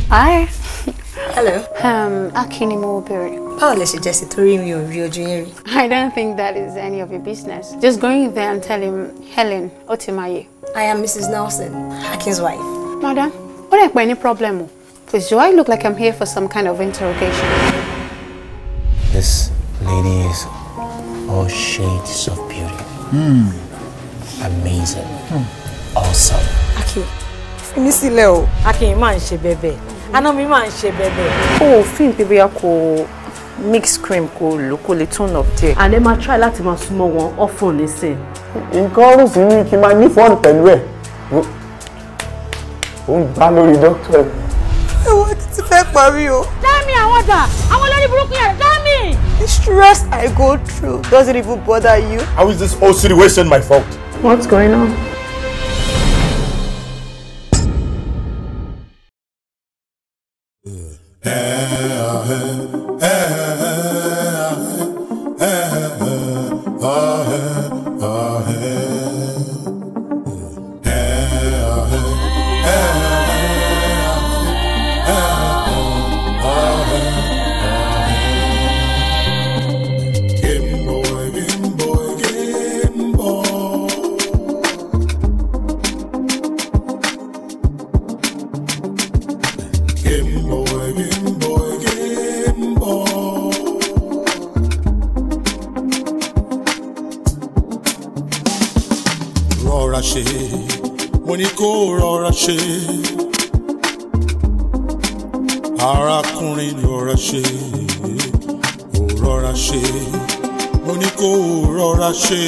Hi. Hello. Akin ni mo béèrè. Báwo lẹ ṣe jẹ́ sí torí mi ò rí ojú yín rí? I don't think that is any of your business. Just go in there and tell him Helen Otimaye. I am Mrs. Nelson, Akin's wife. Madam, what if any problem? Please, do I look like I'm here for some kind of interrogation? This lady is all shades of beauty. Amazing. Awesome. Akin, fi mí sílẹ̀ o. Akin máa ń ṣe bẹ̀bẹ̀. Àná mi máa ń ṣe bẹ̀bẹ̀. Ó fi pé bóyá kò mix cream kò lò kò lè tone up díẹ̀. And ẹ máa try láti máa súnmọ́ wọn often nísìn. Nǹkan rùn sí mi kí n máa ní fọ́ọ̀nù pẹ̀lú ẹ̀. Ó ń gbá lórí dókítà ẹ̀. Ẹ̀wọ̀n ti fẹ́ parí o. Dámì àwọn dà, àwọn olórí burúkú yẹn, dámì. The stress I go through doesn't even bother you. How is this whole situation my fault? What's going on? Rọra ṣe, mo ní kó rọra ṣe. Arákùnrin rọra ṣe, ó rọra ṣe. Mo ní kó rọra ṣe.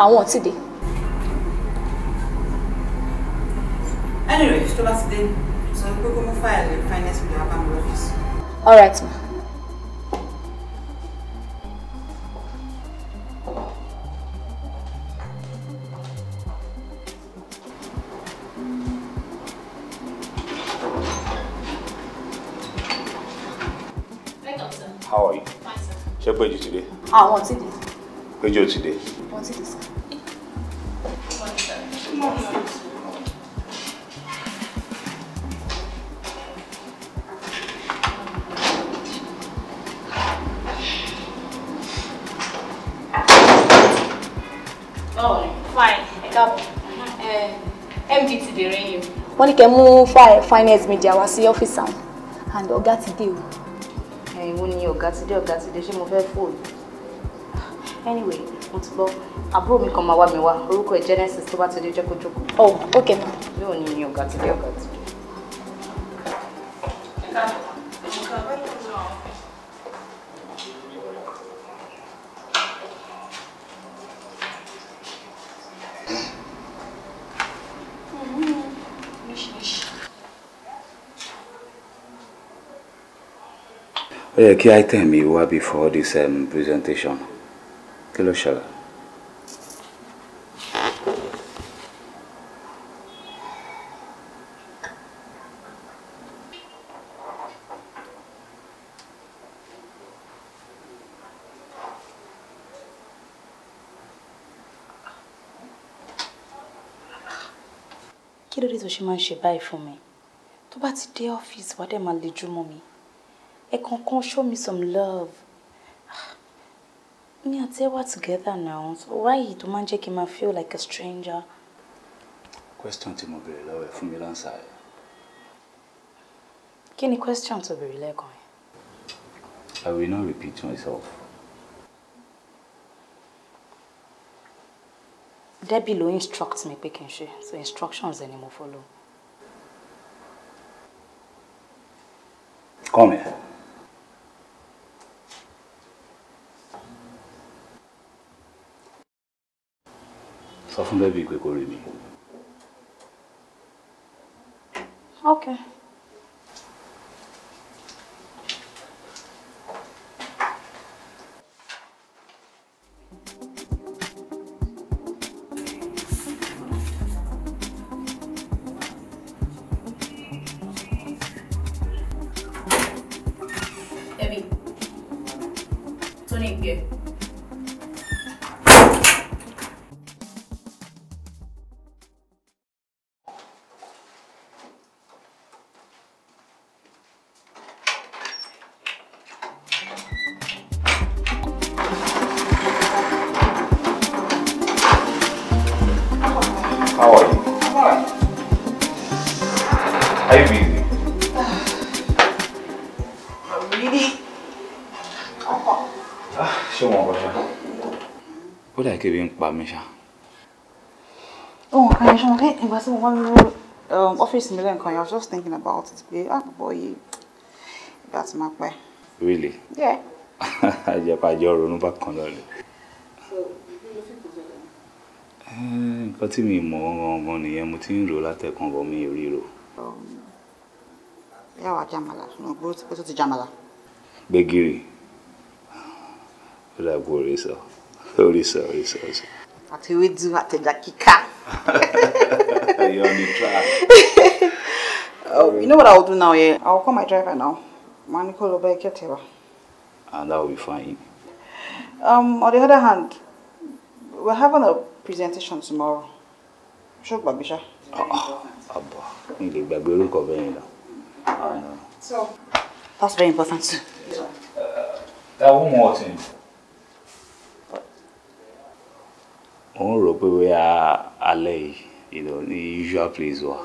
Àwọn ò tí dé. Anyway, tó bá ti dé, sọ pé kó mú fáìlì finance bill wá bá mi lọ́fíìsì. All right, ma. How are you? Fine, sir. Ṣé Péjú ti dé? Àwọn ò tí dé. Péjú ò ti dé. Wọ́n ti dé, sir. Fine, ẹ káàbọ̀. MD ti bèrè yín o. Wọ́n ní kẹ́ mú finance media wá sí ọ́fíìsì àwọn and ọ̀gá ti dé o. Ẹ̀yin wo ni ọ̀gá ti dé, ọ̀gá ti dé, ṣé mo fẹ́ fóònù? Anyway, mo ti gbọ́. Àbúrò mi kan máa wá mi wá, orúkọ ẹ̀ Genesis, tó bá ti dé jẹ́ kó jókòó. Oh, okay ma. Yóò ní ọ̀gá ti dé, ọ̀gá ti dé. Ó yẹ kí item mi wá before this presentation. Kí ló ṣẹlẹ̀? Kí ló dé tó ṣe máa ń ṣe báyìí fún mi? Tó bá ti dé ọ́fíìsì, wá dẹ̀ máa lejú mọ́ mi. Ẹ̀ẹ̀kọ̀ọ̀kan show me some love. Me àti ẹ wà together now, so why tó máa ń jẹ́ kí n máa feel like a stranger? Question tí mo béèrè lọ́wọ́ ẹ̀, fún mi l'answer ẹ̀. Kí ni question tó béèrè lẹ́ẹ̀kan yẹn? I will not repeat myself. Debbie ló instruct mi pé kí n ṣe, so instructions ẹ ni mo follow. Come here. Sọ fún Debbie pé kó rí mi. Okay. Debbie, Tony here. How are you? Are you busy? Really? Ṣé wọn kọ ṣá? Ó dà kébi ń pa mí ṣá. Oh, kan yẹn ṣe wọn kí ìgbà tí mo wá nínú ọ́fíìsì mi lẹ́ẹ̀kan yẹn, I was just thinking about it pé àpapọ̀ yìí ìgbà tí máa pẹ́. Really? Yeah. Àjẹpàjọ ronú bákan lọ ni. Nǹkan tí mi mọ̀ gangan nìyẹn, mo ti ń rò látẹ̀kàn bọ̀ mi ò ríro. Yà wá jàmàlà, mo gbọ́ pé tó ti jàmàlà. Gbẹ̀gìrì. Ó dà pé orí sọ. Orí sọ, orí sọ, orí sọ. Àti ewédú àtẹja kíkà. You're on the track. You know what I'll do now, yeah? I'll call my driver now. Màá ní kó lọ bá ẹ kẹ́tẹ̀ wá. And that will be fine. On the other hand, we're having a presentation tomorrow. Ṣé o gbàgbé ṣá? Àbọ̀, mi lè gbàgbé orúkọ bẹ́ẹ̀ yẹn lọ. So, that's very important too. One more thing. Mo ń rò pé bóyá alẹ́ yìí, ní usual place wa.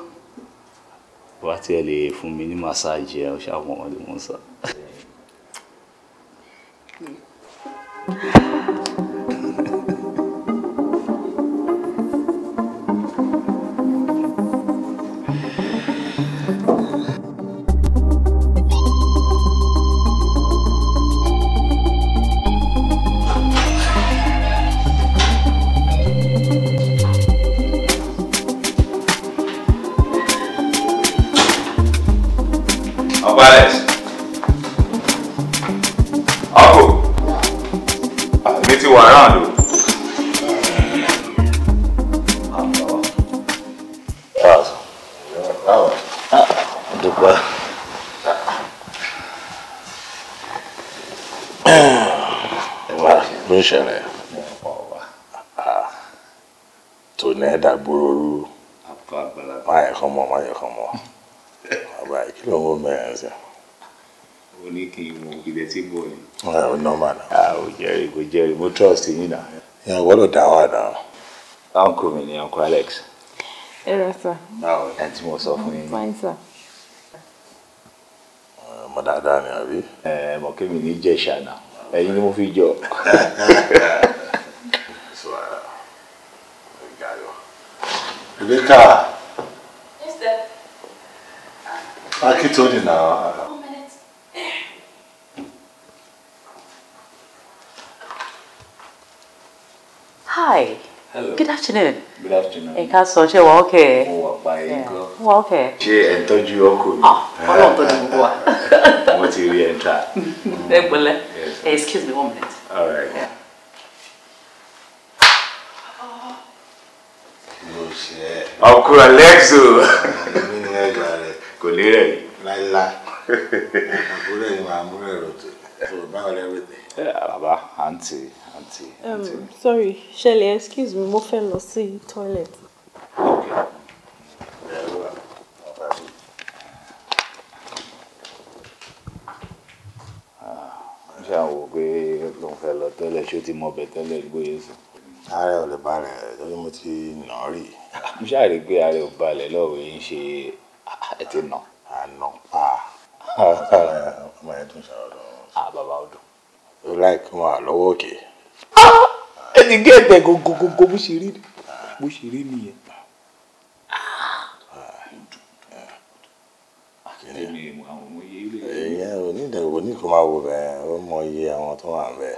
Bá tiẹ̀ lè fún mi ní massage ẹ̀, ó ṣàwọn ọmọdé mọ̀ ń sọ. Uncle Alex. Uncle. Mi ti wà around o. Dúpẹ́. Ló ń ṣẹlẹ̀ tó ní ẹ̀dá gbòòrò má yẹ kán mọ̀, má yẹ kán mọ̀. Bàbá yìí, kí ló ń wò mẹ́rin sí? Ó ní kí n wo ilẹ̀ tí ń bọ̀ ni. Ẹ ò normal náà. Ah, ò jẹ́rìí, kò jẹ́rìí, mo trust yín náà. Ìyẹn gbọ́dọ̀ dá wà náà. Uncle mi ni Uncle Alex. Ẹ rà sir. Báwo ni tí mo sọ fún yín? Fine sir. Ọmọ dáadáa ni àbí? Ẹ mọ̀ kí mi ní Ìjẹ̀ṣà náà. Ẹ̀yin ni mo fi jọ. So, Rebecca. Yes, sir. Akitoni now. 1 minute. Hi. Hello. Good afternoon. Good afternoon. Ẹ káàsán, ṣé wà okay? Mo wà pa yín gan. Wà okay. Ṣé ẹ̀ ń tọ́jú ọkọ mi? Ọlọ́run tọ́jú gbogbo wa. Mo ti rí ẹ̀ ń ta. Ẹ pẹ̀lẹ́. Excuse me 1 minute. All right. Yeah. Ọkùnrin Alexo. Kò lè rẹ̀ yìí. Láíláí. Àbúrò yìí máa mú ẹ̀rọ tó. So báwo lẹ rí tẹ̀? Bàbá, àǹtí, àǹtí. Sorry, Shelley, excuse me, mo fẹ́ lọ sí toilet. Okay. Ṣé àwọn wò pé ló ń fẹ́ lọ tẹ́lẹ̀ ṣé ó ti mọ ọbẹ̀ tẹ́lẹ̀ bóyá sùn? Ààrẹ ò lè balẹ̀ torí mo ti nà á rí. Mo ṣáà rí i pé ààrẹ ò balẹ̀ lọ́wọ́ yìí ń ṣe ẹ ti nà. Àná pa. Ọmọ yẹn tún ṣàrọ̀ lọ. Bàbá ọdún. Ó láìkí wọn àlọ́wọ́ òkè. Ẹni gẹ́gẹ́ gogogogo bó ṣe rí bó ṣe rí nìyẹn. Ìyẹn ò ní ìdẹ̀wò ní kó máa wo bẹ́ẹ̀, ó mọ iye àwọn tó wà bẹ́ẹ̀.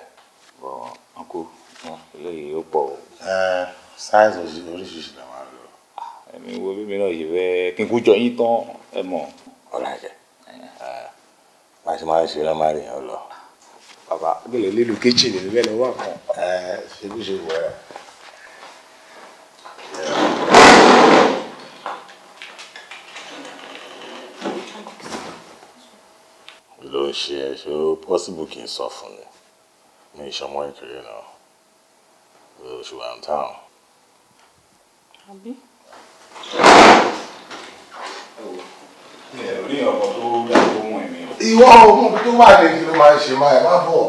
Bọ̀ ọkọ eléyìí ó pọ̀ o. Sáìsì oríṣiríṣi la máa ń lò. Èmi wo bí mi náà ṣe fẹ́ kí n kú jọ yín tán ẹ mọ̀. Ọ̀làjẹ̀ bá a ṣe máa ń ṣe lọ́mọ rẹ̀ yẹn lọ. Bàbá gbọ́dọ̀ lílu kíchìnì níbẹ̀ lọ́wọ́ kan. Ṣé bí ṣe wọ̀ ẹ́. Ló ń ṣe ẹ ṣé ó possible kí n sọ fún mi mi ìṣọmọ ìkéré náà oṣù wà ń tàn. Àbí? Orí ọkọ̀ tó yàgò ohun ẹ̀mí. Ìwọ ọmọ tó wà ní kí ló máa ń ṣe máa ẹ má bọ̀.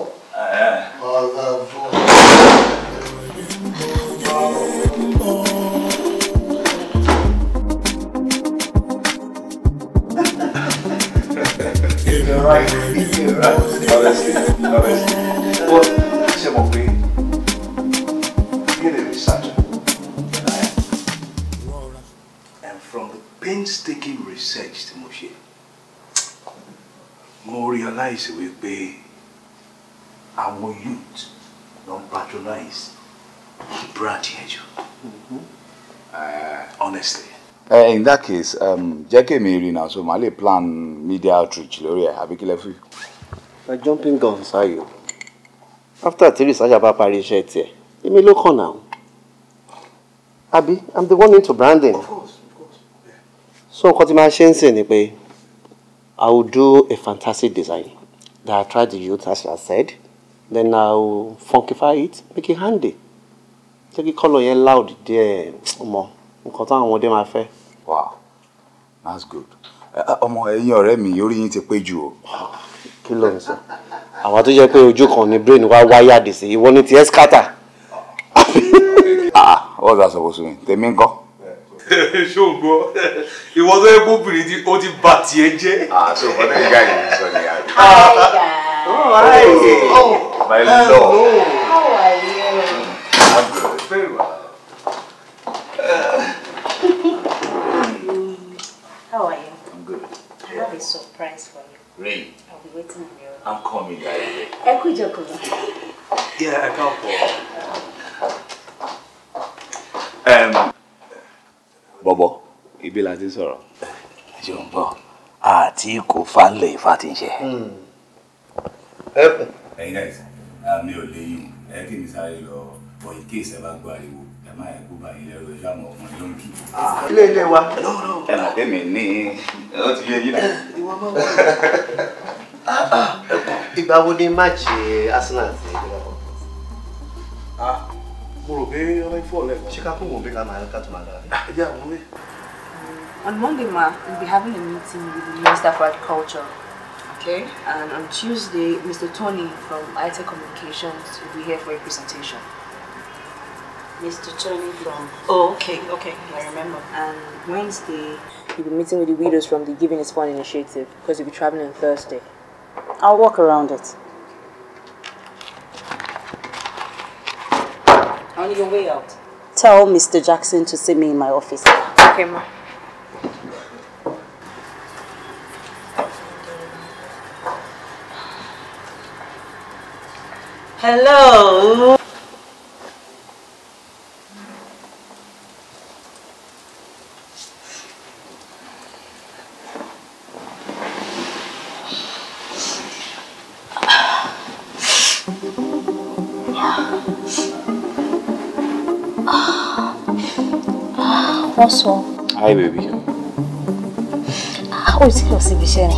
You're right. You're right. Honestly, honestly. But ṣé mo pé being a researcher, and from the painstaking research tí mo ṣe, mo realize wípé àwọn youth ló ń patronize brand yẹn jù. Honestly. In that case, jẹ́ kí èmi rí náà so màá lè plan media outreach lórí ẹ̀ àbí kí lẹ fi. Na jumping guns are you? After tí researcher bá parí iṣẹ́ tiẹ̀, èmi ló kàn náà. Àbí, I'm the one into branding. Of course, of course. Yeah. So nǹkan tí màá ṣe ń sìn ni pé I will do a fantastic design that attract the youth as I said. Then I will funkify it, make it handy. Jẹ́ kí colour yẹn loud díẹ̀ ọmọ nǹkan táwọn ọmọdé máa fẹ́. Wow, that's good. Ọmọ ẹ̀yin ọ̀rẹ́ mi orí yín ti pé jù o. Kí ló ń sọ? Àwa tó jẹ́ pé ojú kan ni brain wa wáyàdì sí, ìwọ ni tiẹ̀ scatter. Ah, what's that supposed to mean? Tèmi ńkọ́? Ṣògbọ́, ìwọ tó yẹ kó obìnrin tí ó ti bà tiẹ̀ jẹ́. Ah, so ọ̀dọ́ ìgbà yìí sọ ni àbí. Hi guys. Oh, hi. Oh, my love. How are you? I'm good. Very well. How are you? I'm good. I have a surprise for you. Really? I'll be waiting on you. I'm coming, guys. Ẹ kú ìjókòó. Yeah, I can't call. Bọ̀bọ̀, ibi la ti sọ̀rọ̀. Ṣé o ń bọ̀? Àti kò falẹ̀ ifá ti ń ṣe. Ẹkùn. Ẹ̀yin guys, mi ò léyìn. Ẹ kí mi sáré lọ bọ̀ in case ẹ bá gbọ́ ariwo. Ẹ má yẹ kó bá yín lẹ́rù ẹ ṣáà mọ̀ ọkùnrin ló ń kí. Ilé ilé wa. Ẹ mọ̀ pé mi ní ó ti yé yín náà. Ìwọ máa wọ. Ìgbà wo ni máàcì Arsenal àti Liverpool? Mo rò pé ọlọ́yin fọ́ lẹ́kọ̀ọ́. Ṣé ká kó wọ́n bí ká máa ká tó máa dára? Ẹ jẹ́ àwọn mi. On Monday, ma, we'll be having a meeting with the Minister for Agriculture. Okay? And on Tuesday, Mr. Tony from ITEC Communications will be here for a presentation. Mr. Tony from... Oh, okay, okay, I remember. And Wednesday, he'll be meeting with the widows from the Giving is Fun initiative because he'll be traveling on Thursday. I'll work around it. On your way out. Tell Mr. Jackson to see me in my office. Okay, ma. Hello. What's up? Hi, baby. Ó ti lọ síbi iṣẹ́ ni.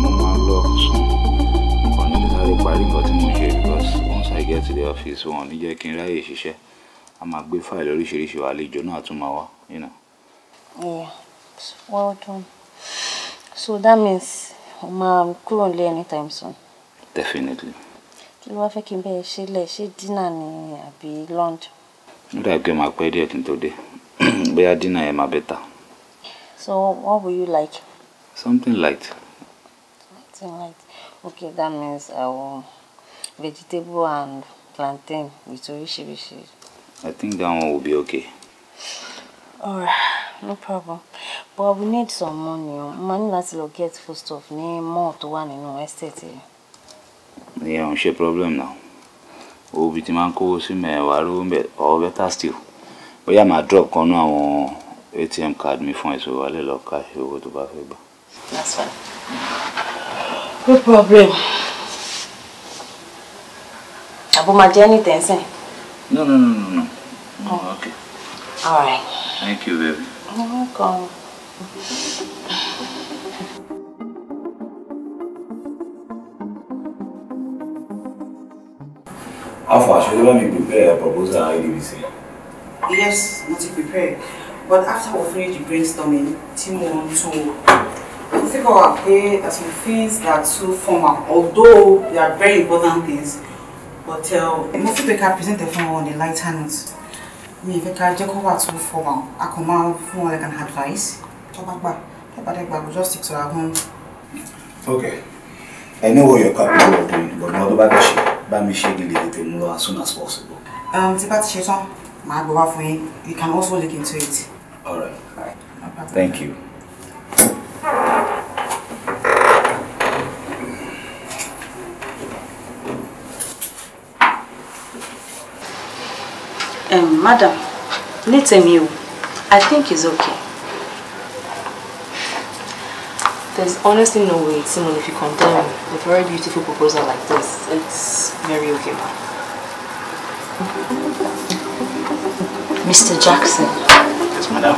Mo máa lọ sùn. Mo ní kí sáré parí nǹkan tí mo ń ṣe because once I get to the office, wọn ò ní jẹ́ kí n ráyè ṣiṣẹ́. A máa gbé fáìlì oríṣiríṣi wá, àlejò náà tún máa wá, you know. Yeah, well done. So that means o máa kúrò nílé anytime soon. Definitely. Kí ló wá fẹ́ kí n bẹ́ẹ̀ ṣe lẹ̀? Ṣé dinner ni àbí lunch? Ó dà pé màá pẹ́ díẹ̀ kí n tó dé. Bóyá dinner yẹn máa better. So what will you like? Something light. Something light. Okay, that means vegetable and plantain with oríṣiríṣi. I think that one will be okay. Alright, no problem. But we need some money. Mo ní láti lọ get food stuff ní mall tó wà nínú estate yìí. Ìyẹn ò ń ṣe problem now. Owó bíi ti máa ń kówó sí mẹ́wàá rówó ń bẹ̀ or better still. Bóyá màá drop kan nú àwọn ATM card mi fún ẹ so wà lè lọ cash owó tó bá fẹ́ gbà. That's fine. No problem. Àbó máa jẹ́ anything sìn. No, no, no, no, no. Oh, okay. All right. Thank you, baby. You're welcome. Alpha, should you let me prepare a proposal IDBC? Yes, mo ti prepare. But after we finish the brainstorming, tí mo ń tún mo figure out pé there are some things that are too formal, although they are very important things. But mo fi pé ká present fún wọn on a lighter note. Mi ì fẹ́ ká jẹ́ kó wà too formal. A kàn máa fún wọn like an advice. Tó bá gbà, tó bá dẹ̀ gbà, we just stick to our own. Okay. I know what you're capable of doing, but mo tó bá fẹ́ ṣe, bá mi ṣe kí n lè tètè mú lọ as soon as possible. Tí bá ti ṣe tán, màá gbé wá fún yín. You can also look into it. All right. Thank you. Madam, ní tèmi o, I think it's okay. There's honestly no way tí mo lè fi condemn a very beautiful proposal like this. It's very okay, ma. Mr. Jackson. Yes, madam.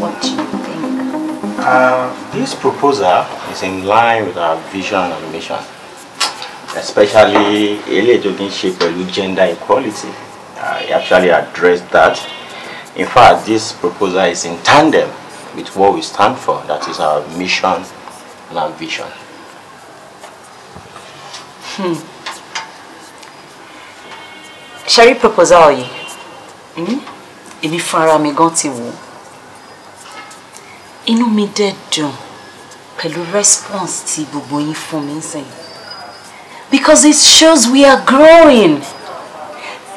What do you think? This proposal is in line with our vision and mission, especially eléyìí tó kí n ṣe pẹ̀lú gender equality. I actually addressed that. In fact, this proposal is in tandem with what we stand for, that is our mission and our vision. Ṣẹ́rí proposal yìí, èmi fúnra mi gan ti wò ó. Inú mi dẹ̀ dùn pẹ̀lú response tí gbogbo yín fún mi sìn. Because it shows we are growing.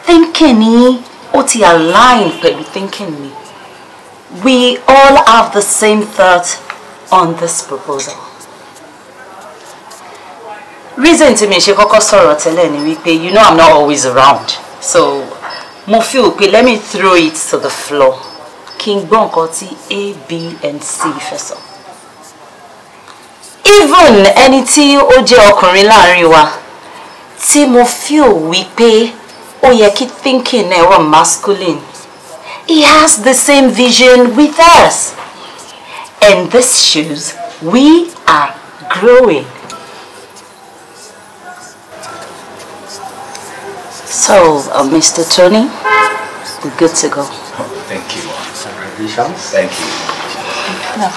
Thinking yín ó ti align pẹ̀lú thinking mi. We all have the same thought on this proposal. Reason tí mi ṣe kọ́kọ́ sọ̀rọ̀ tẹ́lẹ̀ ni wípé you know I'm not always around. So mo feel pé let me throw it to the floor. Kí n gbọ́ nǹkan tí A, B and C fẹ́ sọ. Even ẹni tí ó jẹ́ ọkùnrin láàrin wa tí mo feel wípé ó yẹ kí thinking náà wà masculine. He has the same vision with us. And this shows we are growing. So, Mr. Tony, we're good to go. Thank you. Congratulations. Thank you. No,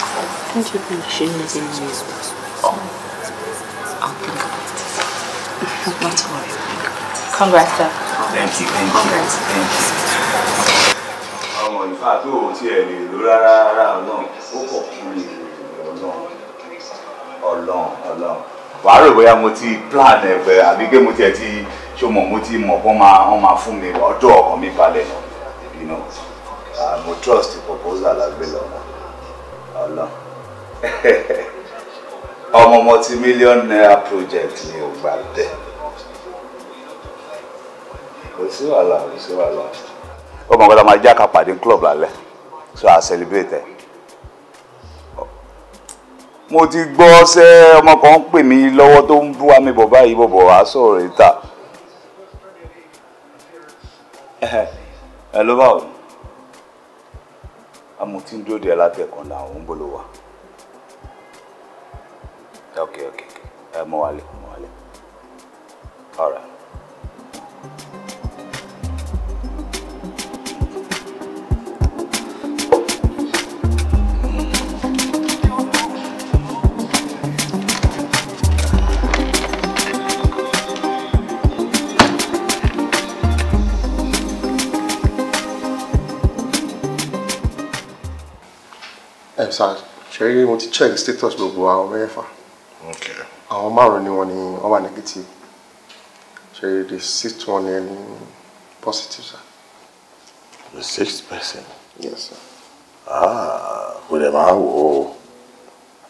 don't you think she needs any news? Oh, I'll think about it. Not to worry. Congrats, sir. Thank you, thank you. Thank you. Ọmọ ìfà tó o tiẹ̀ lè lò rárá rárá ọlọ́run ó pọ̀ fún mi ọlọ́run ọlọ́run ọlọ́run. Wàá rò bóyá mo ti plan ẹ̀fẹ̀ àbí pé mo tiẹ̀ ti ṣó mọ̀ mo ti mọ̀ pọ́n máa fún mi ọjọ́ ọkàn mi balẹ̀ náà. You know, mo trust the proposal àgbẹ̀ lọ́mọ ọlọ́run. Ọmọ multi-million naira project ni ò gbà bẹ́ẹ̀. Kò sí wàhálà, kò sí wàhálà. Ó mọ̀ gbọ́dọ̀ máa jẹ́ ká pàdé club lálẹ́, so I celebrate ẹ̀. Mo ti gbọ́ ṣé ọmọ kan ń pè mí lọ́wọ́ tó ń bú wa mi bọ̀ báyìí bọ̀bọ̀ wá sọ̀rọ̀ ìta. Ẹ ló bá o. Tí ń dúró de látẹ̀kàn náà, òun bó ló wà. Okay. Ẹ mọ wálé, mọ wálé. All right. Sir, ṣe mo ti check status gbogbo àwọn mẹ́fà. Okay. Àwọn márùn-ún ni wọ́n wà negative. Ṣe the sixth one ni positive, sir. The sixth person? Yes, sir. Ah, kò dẹ̀ máa wò ó.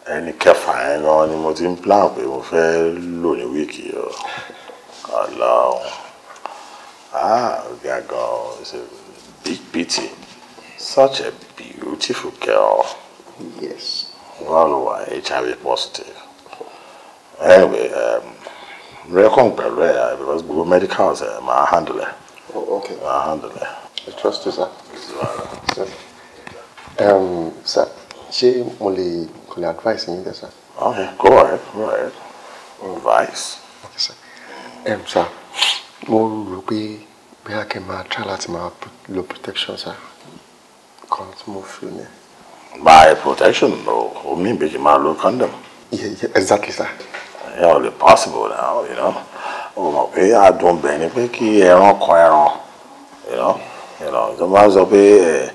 Ẹni kẹfà yẹn gan ni mo ti ń plan pé mo fẹ́ lò ní wíìkì o. Ọlọ́run. Ah, ọ̀gá gan, it's a big pity. Such a beautiful girl. Yes. Well, HIV positive. Anyway, reckon pẹ̀lú ẹ̀ because gbogbo medicals ẹ̀ máa handle ẹ̀. Oh, okay. Máa handle ẹ̀. I trust you, sir. Sir. Sir, ṣé mo lè kò lè advice yín dẹ̀, sir? Okay, go ahead, go ahead. Advice. Okay, sir. Sir, mo rò pé bóyá kẹ́ máa try láti máa lo protection, sir. Kan tí mo feel ni. By protection, no. O mean pé kí n máa lo condom. Yeah, exactly, sir. Yeah, only possible now, you know. O mọ̀ pé adùn bẹ̀ ni pé kí ẹran kan ẹran, you know. You know, tó máa ń sọ pé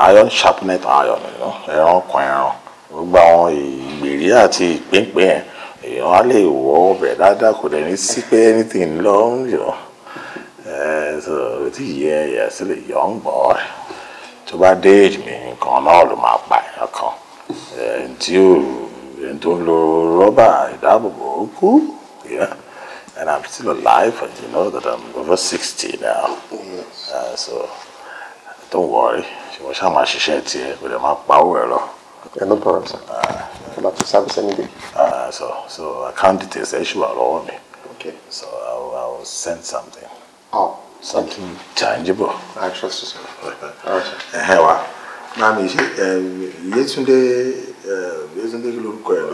iron sharpened iron, you know. Ẹran kan ẹran. Gbogbo àwọn ìgbèrí àti ìpínpín ẹ̀, èèyàn á lè wọ ọbẹ̀ dáadáa, kò dẹ̀ ní sí pé anything lọ, you know. So, tí yẹ yẹ still a young boy. Tó bá dé age mi, nǹkan náà ló máa pa èèyàn kan. Tí ó tó ń lo rọ́bà ìdáàbòbò ó kú, yeah. And I'm still alive, and you know that I'm over 60 now. Yes. So don't worry. Ṣé wọ́n ṣáà máa ṣiṣẹ́ tiẹ̀, kò dẹ̀ máa pa owó ẹ̀ lọ. Yeah, no problem, sir. I'm about to service any day. So account details ẹ̀ ṣì wà lọ́wọ́ mi. Okay. So I will send something. Oh. Something tangible. I trust you, sir. All right, sir. Ẹ wá. Mami, ṣé Yétúndé Yétúndé kí lorúkọ ẹ̀ lọ?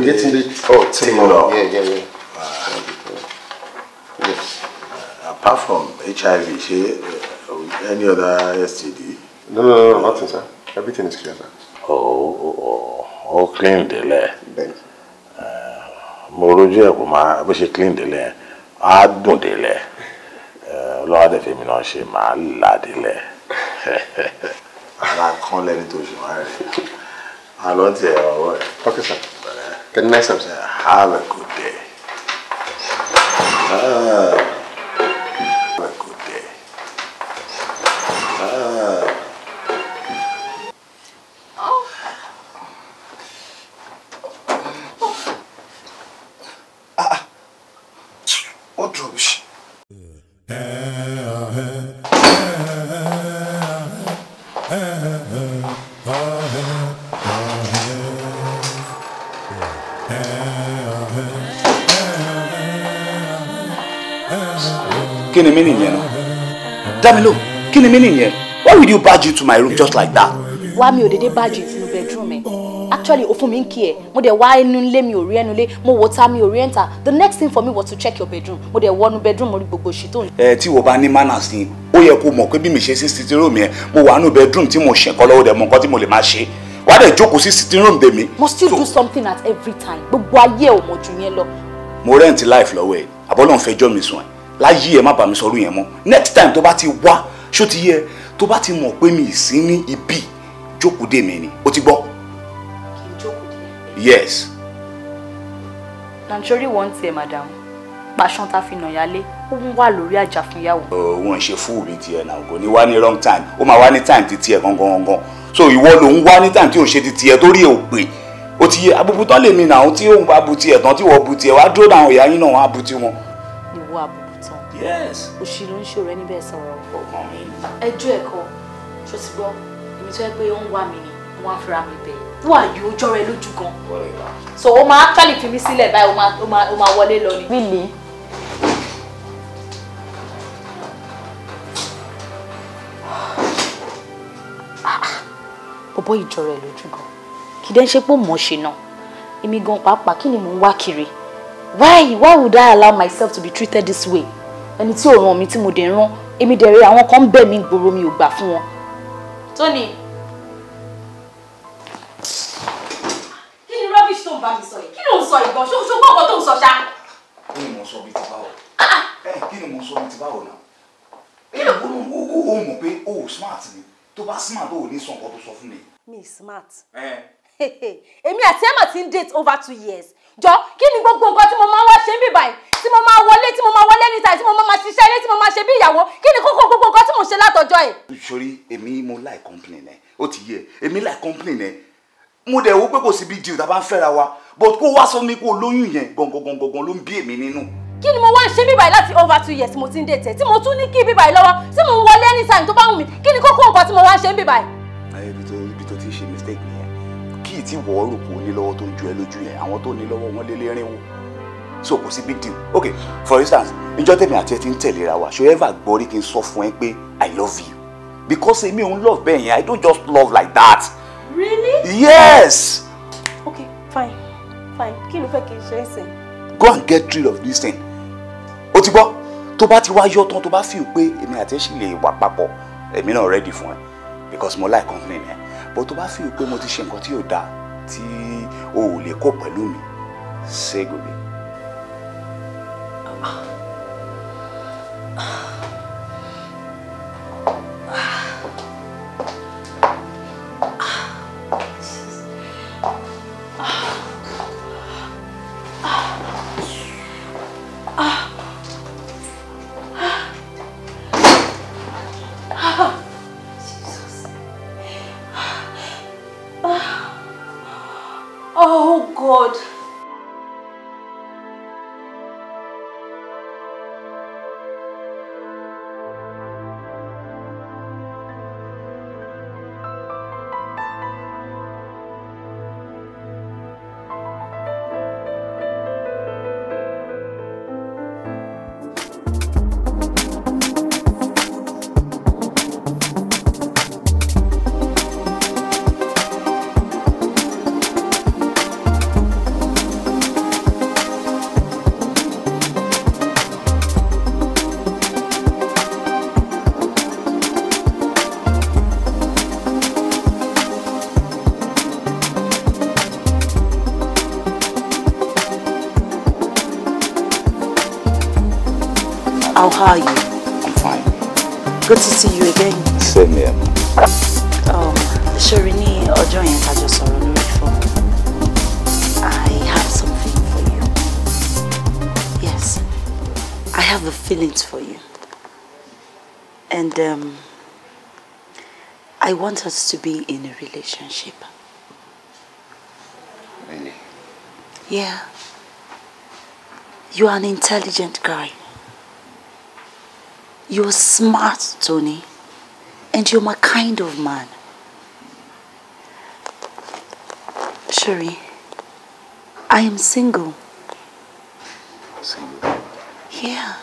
Yétúndé oh, Taylor. Yeah. Yes. Apart from HIV, ṣé any other STD? No, nothing, sir. Everything is clear, sir. Oh, clean délẹ̀. Bẹ́ẹ̀ni. Mo rojú ẹ̀ kó máa bó ṣe clean délẹ̀, á dùn délẹ̀. Ọlọ́wọ́ dẹ̀ fèmí náà ṣe máa là délẹ̀. Ara kan lẹ́ni tó ṣe máa rẹ̀. Àlọ́ ti ẹ̀ ọwọ́ ẹ̀. Okay, sir. Good night, sir. Have a good day. Have a good day. What rubbish. Kí ni meaning yẹn náà? Dámilò, kí ni meaning yẹn? Why would you barge into my room just like that? Wá mi ò dédé barge sínú bedroom ẹ̀. Actually, ó fún mi ń kí ẹ. Mo dẹ̀ wá inú ilé mi ò rí ẹnu ilé. Mo wò ta mi ò rí ẹ̀ńtà. The next thing for me was to check your bedroom. Mo dẹ̀ wọnú bedroom mo rí gbogbo òṣì tó ń. Ẹ tí wo bá ní manners ni, ó yẹ kó mọ̀ pé bí mi ṣe sí sitting room yẹn, mo wà nínú bedroom tí mo ṣe nǹkan lọ́wọ́ dẹ̀ mọ nǹkan tí mo lè máa ṣe. Wà á dẹ̀ jókòó sí sitting room tèmi. Must you do something at every time? Gbogbo ayé ò mọ̀ jù yẹn lọ. Mo rent life lọ́wọ́ ẹ̀, àbọ̀lọ́ ń fẹjọ́ mi sùn ẹ̀. Láyé ẹ má bá mi sọ̀rọ̀ yẹn mọ́. Next time tó bá ti wá, ṣó ti yẹ, tó bá ti mọ̀ pé mi ì sí ní ibi, jókòó dè mí ni. O ti gbọ́? Kì í jókòó dè. Yes. Nàìjíríà wọ́n ti ẹ̀ madam. Pàṣán ta fi nà yálé, ó ń wà lórí àjà fún ìyàwó. Wọ́n ń ṣe fúù bíi tiẹ̀ náà, kò ní wá ní wrong time, ó máa wá ní time ti tiẹ̀ gangan gangan. So ìwọ ló ń wá ní time tí ò ń ṣe ti tiẹ̀ torí ẹ̀ ò pè. Ó ti yẹ abúbú tán lèmi náà, tí òun bá bu tiẹ̀ tán, tí wọ́n bu tiẹ̀, wá dúró náà ìyá yín náà wọ́n á bu tiwọn. Ìwọ àbùkù tán. Yes. Òṣì ló ń ṣòro ẹni bẹ́ẹ̀ sọ̀rọ̀. Ọmọ mi. Ẹjọ́ ẹ̀kọ́, ṣó ti gbọ́, èmi tó yẹ pé ó ń wá mi ni, wọ́n á fira mi bẹ̀. Who are you? Ojú ọ̀rẹ́ lójú gan. So o máa actually fi mí sílẹ̀ báyìí, o máa wọlé lọ ni. Really? Bọ̀bọ́ ìjọra ẹ̀ lójú gan. Kì í dẹ́ ṣe pé mọ̀ ṣe náà. Èmi gan pàápàá kí ni mò ń wá kiri? Why would I allow myself to be treated this way? Ẹni tí ò ràn mí tí mo dẹ̀ rán, èmi dẹ̀ rẹ̀ àwọn kan ń bẹ̀ mí gbòòrò mi ò gbà fún wọn. Tony. Kí ni rubbish tó ń bá mi sọ yìí? Kí ló ń sọ yìí gan? Ṣó gbọ́ ọ̀kan tó ń sọ ṣá? Kí ni mo sọ bíi ti báwo? Kí ni mo sọ bíi ti báwo náà? Ó mọ̀ pé o smart ni. Tó bá smart o ò ní sọ nǹkan tó sọ fún mi. Mi smart. Èmi àti Emma ti ń date over 2 years. Jọ kí ni gbogbo nǹkan tí mo máa ń wá ṣe ń bì báyìí? Tí mo máa wọlé, tí mo máa wọlé níta, tí mo máa ṣiṣẹ́ ilé, tí mo máa ṣe bí ìyàwó. Kí ni kókó gbogbo nǹkan tí mo ṣe látọjọ́ yìí? Sori, èmi mo like complain ẹ. Ó ti yẹ, èmi like complain ẹ. Mo dẹ̀ wo pé kò sí big deal tá a bá ń fẹ́ra wa. But kó wá sọ mi kó lóyún yẹn gangan gangan ló ń bí èmi nínú. Kí ni mo wá ń ṣe bíbáyìí láti over 2 years mo ti ń date ẹ, tí mo tún ní kí bíbáyìí lọ́wọ́, tí mo ń wọlé anytime tó bá wù mí. Kí ni kókó nǹkan tí mo wá ń ṣe bíbáyìí? Ibi tó ti ṣe mistake nìyẹn. Kí tí wọ́n rò pé ó ní lọ́wọ́ tó ń ju ẹ lójú yẹn, àwọn tó ní lọ́wọ́ wọn lé lérínwó. So kò sí big deal. Okay, for instance, ìjọ́ tèmi àti ẹ ti ń tẹ̀léra wa, ṣo ever gbọ́ rí kí n sọ fún ẹ pé I love you? Because èmi ò ń love bẹ́ẹ̀ yẹn, I don't just love like that. Really? Yes! Okay, fine, fine. Kí ló fẹ́ kí n ṣe é sìn? Go and get rid of this thing. O ti gbọ́, tó bá ti wá yọ tán, tó bá feel pé èmi àti ẹ ṣì lè wà papọ̀, èmi náà ready fún ẹ because mo like company ẹ. But tó bá feel pé mo ti ṣe nǹkan tí yóò dáa, tí o ò lè kó pẹ̀lú mi, say goodbye. Oh God. How are you? I'm fine. Good to see you again. Same here. Ṣorí ní ọjọ́ yẹn tá jọ sọ̀rọ̀ lórí phone. I have something for you. Yes, I have the feelings for you. And I want us to be in a relationship. Really? Yeah. You are an intelligent guy. You're smart, Tony, and you're my kind of man. Shuri, I am single. Single? Yeah,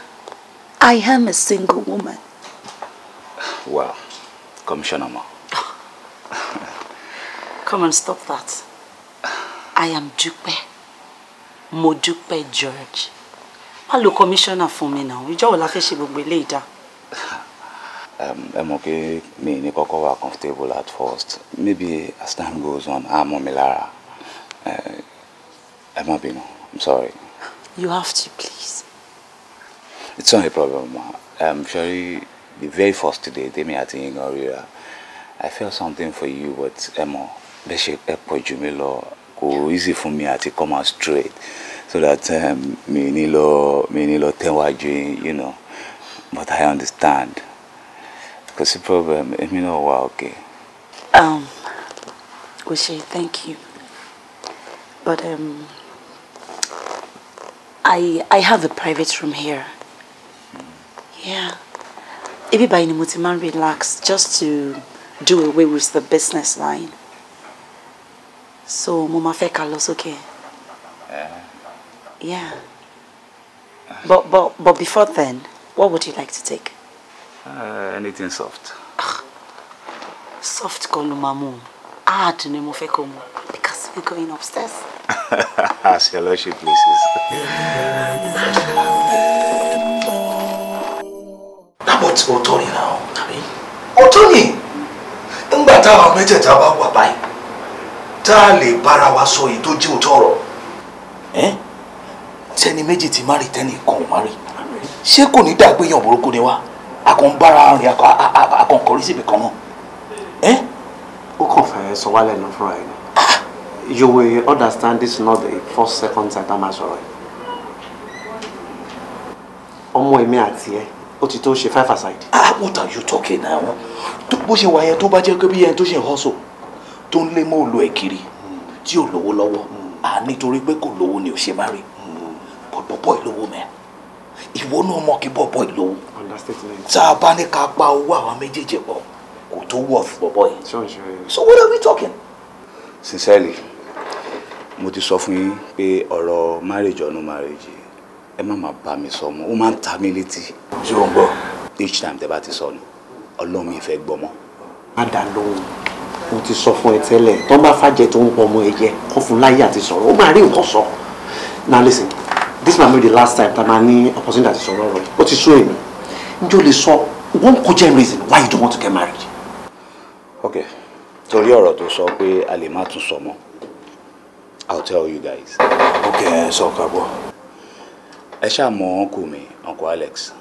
I am a single woman. Well, Commissioner Ma. Come on, stop that. I am Dupe. Modupe George. Má lo commissioner fún mi now. Ìjọ́ wo la fẹ́ ṣe gbogbo eléyìí dá? Ẹ mọ̀ pé mi ní kọ́kọ́ wà comfortable at first. Maybe as time goes on, á mọ́ mi lára. Ẹ má bínú. I'm sorry. You have to, please. It's not a problem, ma. Sorry, the very first day, tèmi àti yín gan ríra, I felt something for you, but ẹ mọ̀, bẹ́ẹ̀ ṣe ẹ pọ̀ jù mí lọ, kò easy fún mi àti come out straight so that mi ní lọ tẹ́wájú yín, you know. But I understand. Kò sí problem, èmi náà wà okay. Oshe, thank you. But I have a private room here. Yeah. Ibi báyìí ni mo ti máa ń relax just to do away with the business line. So mo máa fẹ́ ká lọ sókè. Yeah. But before then, what would you like to take? Anything soft. Soft kọ́ ló máa mú. Hard ni mo fẹ́ kó mu because we're going upstairs. As your lordship pleases. But òótọ́ ni náà, tàbí? Òótọ́ ni. Ńgbà táwa mẹ́tẹ̀ẹ̀ta bá wà báyìí, tá a lè bára wa sọ èyí tó jẹ́ òótọ́ ọ̀rọ̀. Tẹ́ni méjì ti má rí tẹ́ni kan ò má rí. Ṣé kò ní dàgbé yàn burúkú ni wá? A kàn ń bára rìn, a kàn kọrí síbi kan náà. Ó kàn fẹ́ sọ wálẹ̀ náà fúnra ẹ̀ ni. You will understand this is not the first second time tá a máa sọ̀rọ̀ yìí. Ọmọ èmi àti ẹ, ó ti tó ṣe five aside. Ah, what are you talking now? Bó ṣe wà yẹn tó bá jẹ́ pé bí ẹni tó ṣe ń hustle tó ń lé mọ́ òlu ẹ̀ kiri tí ò lówó lọ́wọ́, à nítorí pé kò lówó ni ò ṣe má rí. Bọ̀bọ̀ ìlówó mẹ́. Ìwọ náà mọ̀ kí bọ̀bọ̀ ìlówó. Tá a bá ní ká pa owó àwọn méjèèjì pọ̀, kò tó worth bọ̀bọ̀ yìí. So what are we talking? Sincerely, mo ti sọ fún yín pé ọ̀rọ̀ marriage or no marriage, ẹ má máa bá mi sọ mọ́, ó máa ń ta mí létí. Ṣé o ń gbọ́? Each time tẹ́ bá ti sọ ni, Ọlọ́run mi fẹ́ gbọ́ mọ́. Má dá lóhùn, mo ti sọ fún ẹ tẹ́lẹ̀, tó bá fàjẹ́ tó ń pọ̀ ọmọ ẹ jẹ, kó fún láyé àti sọ̀rọ̀, ó máa rí nǹkan sọ. Now listen, this might be the last time tá a máa ní opportunity àti sọ̀rọ̀ ọ̀rọ̀ yìí. Ó ti sú èmi. Ǹjẹ́ o lè sọ one cogent reason why you don't want to get married? Okay, torí ọ̀rọ̀ tó sọ pé a lè má tún sọ mọ́, I'll tell you guys. Okay, sọ ká gbọ́. Ẹ ṣáà mọ uncle mi, Uncle Alex.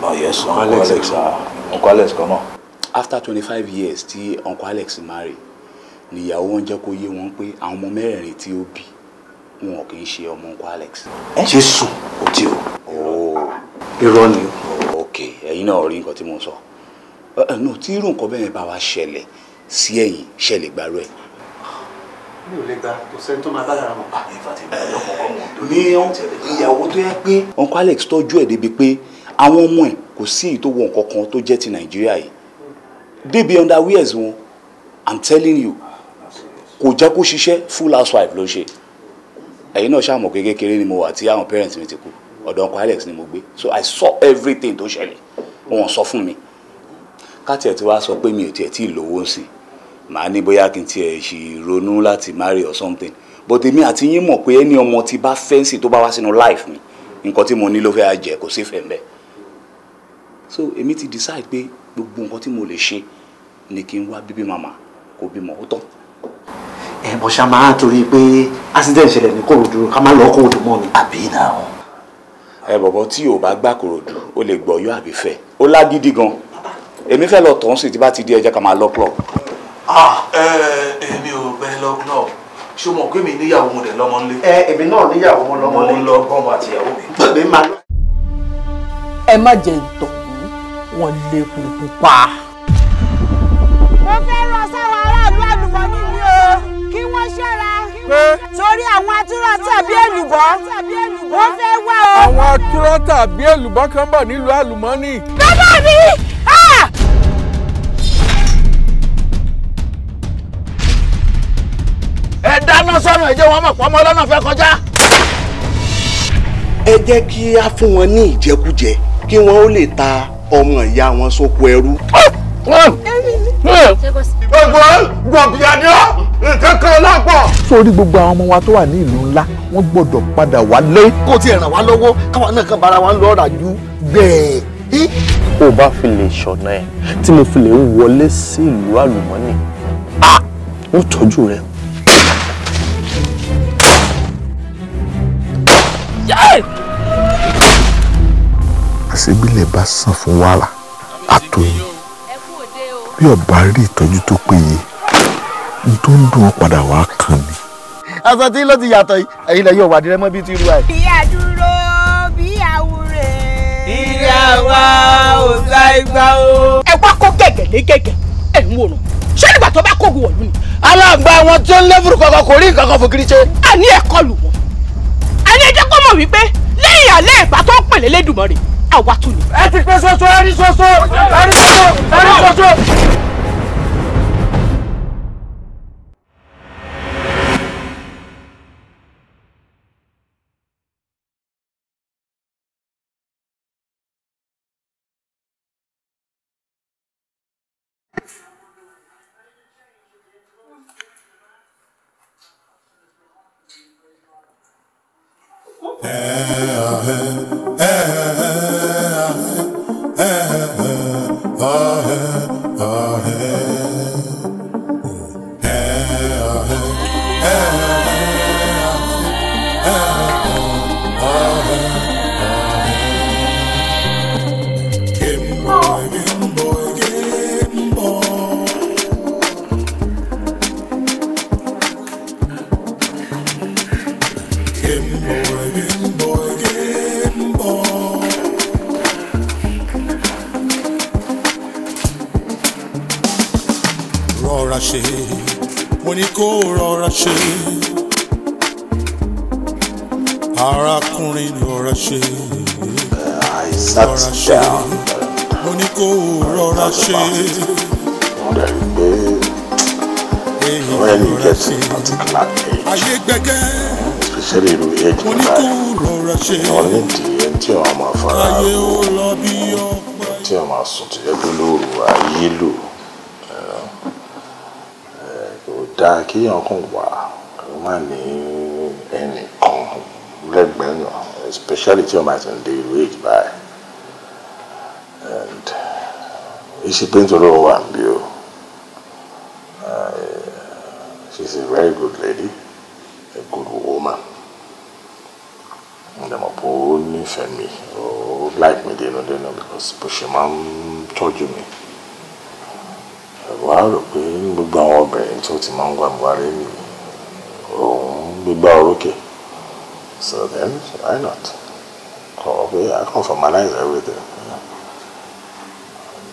Oh yes, Uncle Alex. Uncle Alex kan náà. After 25 years tí Uncle Alex marry, níyàwó wọn jẹ́ kó yé wọn pé àwọn ọmọ mẹ́rẹ̀ẹ̀rin tí ó bí wọn kì í ṣe ọmọ Uncle Alex. Ẹ ṣe sùn ó tí o. Irọ́ ni o. Ok, ẹ̀yin náà rí nǹkan tí mo sọ. No, tí irú nǹkan bẹ́ẹ̀ bá wa ṣẹlẹ̀ sí ẹ̀yin, ṣẹlẹ̀ gbàrú ẹ̀. Mi ò lè gba, kò sẹ́ni tó máa bá lára mọ̀. Ní ìyàwó tó yẹ pé Uncle Alex tọ́jú ẹ̀ débi pé àwọn ọmọ ẹ̀ kò sí èyí tó wọ nǹkan kan tó jẹ́ ti Nàìjíríà yìí. Débi underwears wọn, I'm telling you, kò jẹ́ kó ṣiṣẹ́, full housewife ló ṣe. Ẹ̀yin náà ṣàmọ̀ pé kékeré ni mo wà tí àwọn parents mi ti kú. Ọ̀dọ̀ Uncle Alex ni mo gbé. So I saw everything tó ṣẹlẹ̀. Wọ́n sọ fún mi. Káàtì ẹ̀ tí wàá sọ pé mi ò tiẹ̀ tí ì lówó sí. Màá ní bóyá kí n tiẹ̀ ṣì ronú láti marry or something. But èmi àti yín mọ̀ pé ẹni ọmọ tí bá fẹ́ǹsì tó bá wá sínú life mi, nǹkan tí mo ní ló fẹ́ jẹ kò sí fẹ́ mbẹ́. So èmi ti decide pé gbogbo nǹkan tí mo lè ṣe ni kí n wá bíbí màmá kó bímọ ó tán. Ẹ bọ̀ ṣá máa torí pé accident ṣẹlẹ̀ ní Kòròdú ká má lọ Kòròdú mọ́ ni. Àbí náà. Ẹ bọ̀bọ̀ tí o bá gbà Kòròdú o lè gbọ́ yọ àbí fẹ́ ó lágídí gan. Èmi fẹ́ lọ tọ̀ ń sì tí bá ti di ẹjẹ́ ká máa lọ club. Èmi ò bẹ lọ club. Ṣé o mọ̀ pé mi níyàwó mo dẹ̀ lọ́mọ nílé? Ẹ èmi náà níyàwó mo lọ́mọ nílé. Mo ń lọ gbọ́mọ àti ìyàwó mi. Bẹ́ẹ̀ máa lọ. Ẹ má jẹ ìtọ̀ wọn lè kúkú pa. Mo fẹ́ rọ sáwọn aráàlú àlùmọ́nì mi o kí wọ́n ṣọ́ra torí àwọn atúrọ̀ tàbí èlùbọ́ wọ́n fẹ́ wá o. Àwọn atúrọ̀ tàbí èlùbọ́ kan bọ̀ nílùú àlùmọ́nì. Bàbá mi! Ẹ dáná sọ́nà ẹ jẹ́ wọn mọ̀ pọ́nmọ́ lọ́nà fẹ́ kọjá. Ẹ jẹ́ kí á fún wọn ní ìjẹkújẹ kí wọ́n ó lè ta ọmọ ìyá wọn sóko ẹrú. Gbogbo gbọ̀bìyànjọ́ nǹkan lápọ̀. Sórí gbogbo àwọn ọmọ wa tó wà ní ìlú ńlá wọ́n gbọ́dọ̀ padà wálé. Kó tiẹ̀ ràn wá lọ́wọ́ káwa náà kàn bára wa ń lọ rà ju gbẹ̀ẹ́. Ó bá fi lè ṣọ̀nà ẹ̀ tí mo fi lè wọlé sí ìlú àlùmọ́nì, ó tọ́jú rẹ̀. Àṣebílẹ̀ bá sàn fún wàrà àtòyìn bí ọba rí ìtọ́jú tó péye n tó ń dùn ọ́ padà wá kàn ni. Aṣọ tí ló ti yàtọ̀ yìí ẹ̀yin lẹ yóò wà dirẹ́ mọ́ bí ti rú ẹ̀. Ìyá dúró bí àwúrè. Ìyá wa ò sá igba o. Ẹ wá kó gẹ̀gẹ̀ lé gẹ̀gẹ̀ ẹ̀ ń wòran ṣé nígbà tó bá kógun wọ̀lú ni. Aláǹgbá wọn tí ó ń lẹ́fùrú kankan kò rí nǹkan kan fòkiri ṣe. A ní ẹ̀kọ́ lù wọ́n a ní ẹ jẹ́ kó mọ̀ wípé lẹ́yìn àlẹ́ ìbá tó ń pèlè Lédùmarè àwa tún ni. Ẹ ti pé ṣoṣo ẹ rí ṣoṣo ẹ rí ṣoṣo ẹ rí ṣoṣo. Rọra ṣe, mo ní kó rọra ṣe, arákùnrin rọra ṣe, I rọra sat ṣe, down. Mo ní kó rọra ṣe. Mo dẹ̀ rí pé when you get to a particular age, Ayé gbẹ̀gẹ́, especially irú age mo mi ní kó báyìí, rọra ṣe, wọ́n ní di ẹni tí wọ́n máa fara ayé ó lọ bí ọ̀pẹ. tí wọ́n máa sùn tó jẹ́ pé lóru ayé lò. Kò dáa kéèyàn kàn wà kó má ní ẹnìkan lẹ́gbẹ̀ẹ́ náà, especially tí wọ́n máa ti ń dé irú age báyìí. And ìṣe pé nítorí ó wà níbí o. She's a very good lady, a good woman. Ǹjẹ́ mo pé ó nífẹ̀ẹ́ mi, ó like mi dénúdénú because bó ṣe máa ń tọ́jú mi. Wàá rò pé ní gbogbo àwọn obìnrin tó ti máa ń wà wálé mi, òun gbégbá orókè. So then, why not? Kọ̀ pé I can formalize everything.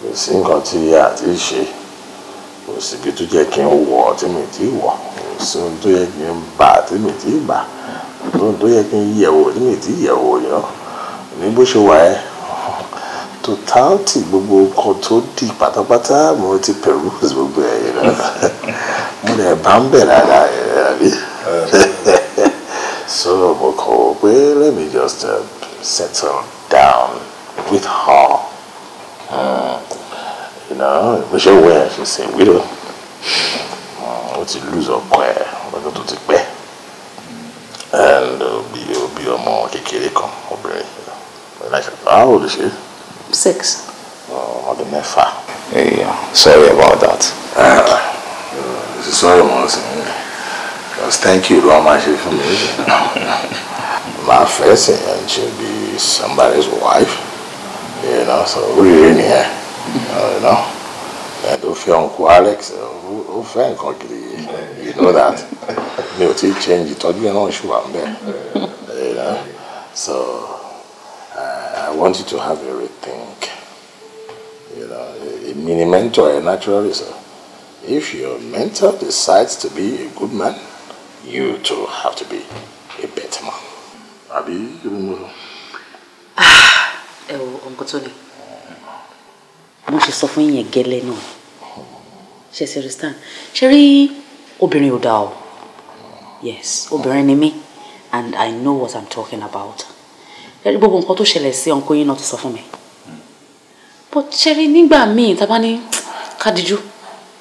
Kò sí nǹkan tí a ti ṣe, kò síbi tó jẹ́ kí n wọ̀ tí mi ti wọ̀, kò sí ohun tó yẹ kí n bà tí mi ti bà, kò sí ohun tó yẹ kí n yẹ̀wò tí mi ti yẹ̀wò yọ. Ní bó ṣe wà ẹ́, totality gbogbo nǹkan tó di pátápátá mo ti peruse gbogbo ẹ̀ yẹn náà. Mo dẹ̀ bá ń bẹ̀ dáadáa yẹn àbí. So mo kọ̀ wò pé let me just settle down with her. Bó ṣe wẹ̀ ẹ́, she's a widow. Ó ti lose ọkọ ẹ̀ lọ́dún tó ti pẹ́. And bí bí ọmọ kékeré kan, obìnrin. Like, how old is she? 6. Ọdún 6. Yeah, sorry about that. Sorry mo sì ń just thank you ló máa ṣe fún mi. Máa fẹ́ sìn and she'll be somebody's wife. So oríire nìyẹn. And ó fẹ́ Uncle Alex, ó fẹ́ nǹkan gidi. You know that. Mi ò tí ì change ìtọ́jú ẹ̀ náà ṣì wà ń bẹ̀. So I want you to have a rethink. Èmi ni mentor ẹ naturally, so if your mentor decides to be a good man, you too have to be a better man. Àbí kí ni mo sọ? Ẹ wo, Uncle Tony, mo ṣe sọ fún yín yẹn gẹ́lẹ́ náà, ṣe ṣe understand? Ṣe rí, obìnrin ò dáa o. Yes, obìnrin ni mí and I know what I'm talking about. Ṣe rí, gbogbo nǹkan tó ṣẹlẹ̀ sí uncle yín náà ti sọ fún mi, but ṣe rí, nígbà míì tá a bá ní kádìjú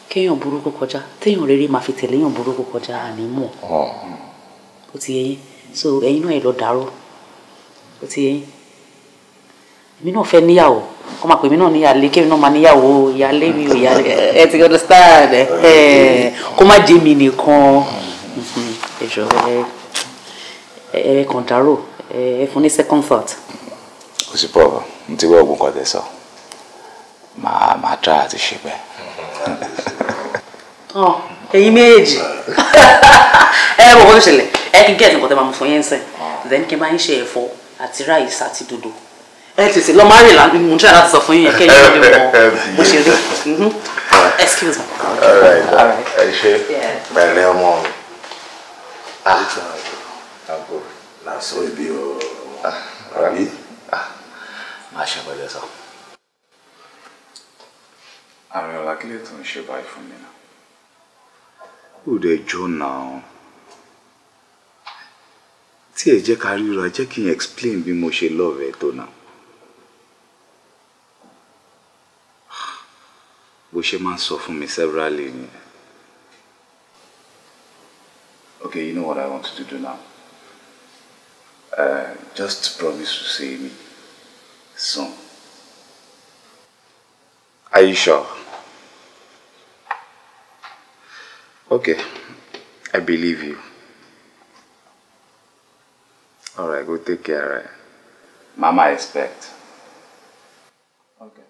kéèyàn burúkú kọjá, téèyàn rere máa fi tẹ̀lé èèyàn burúkú kọjá, àní mọ̀. Ó ti yé yín? So ẹ̀yin náà ẹ lọ dàrú. Ó ti yé yín? Èmi náà fẹ́ níyàwó, kọ́ máa pè mí náà níyàlé, kémi náà máa níyàwó, ìyálé mi ò ìyálé. Ẹ ti understand? Ẹ kó má jẹ́ mi nìkan. Ẹ jọ, ẹ kàn dàrú, ẹ fún ní second thought. Kò sí problem, mo ti gbọ́ ogun kan tẹ sọ. Màá try àti ṣe bẹ́ẹ̀. Ọ ẹ̀yin méjèèjì, ẹ mọ̀ kó tó ṣẹlẹ̀, ẹ kí n gẹ̀ẹ́sì nǹkan tẹ́ máa mú fún yín sìn, then kí n bá yín ṣe ẹ̀fọ́ àti rice àti dòdò. Ẹ tètè lọ má rìn lánàá, mo ń try láti sọ fún yín yẹn kẹ́yìn lè mọ bó ṣe rí. Excuse me. All right. All right. Ẹ ṣe pẹ̀lẹ́ ọmọ mi. Ah, na so e be o. Àbí? Má ṣe pẹ̀lẹ́ sọ. Ariola, kí ló tó ń ṣe báyìí fún mi náà? Ó dẹ̀ jọ náà. Tí ẹ jẹ́ ká ríra, jẹ́ kí n explain bí mo ṣe love ẹ tó náà. Bó ṣe máa ń sọ fún mi severally ni. Okay, you know what I want you to do now? Just promise to see me soon. Are you sure? Okay, I believe you. All right, go take care, all right? Mama expect. Okay.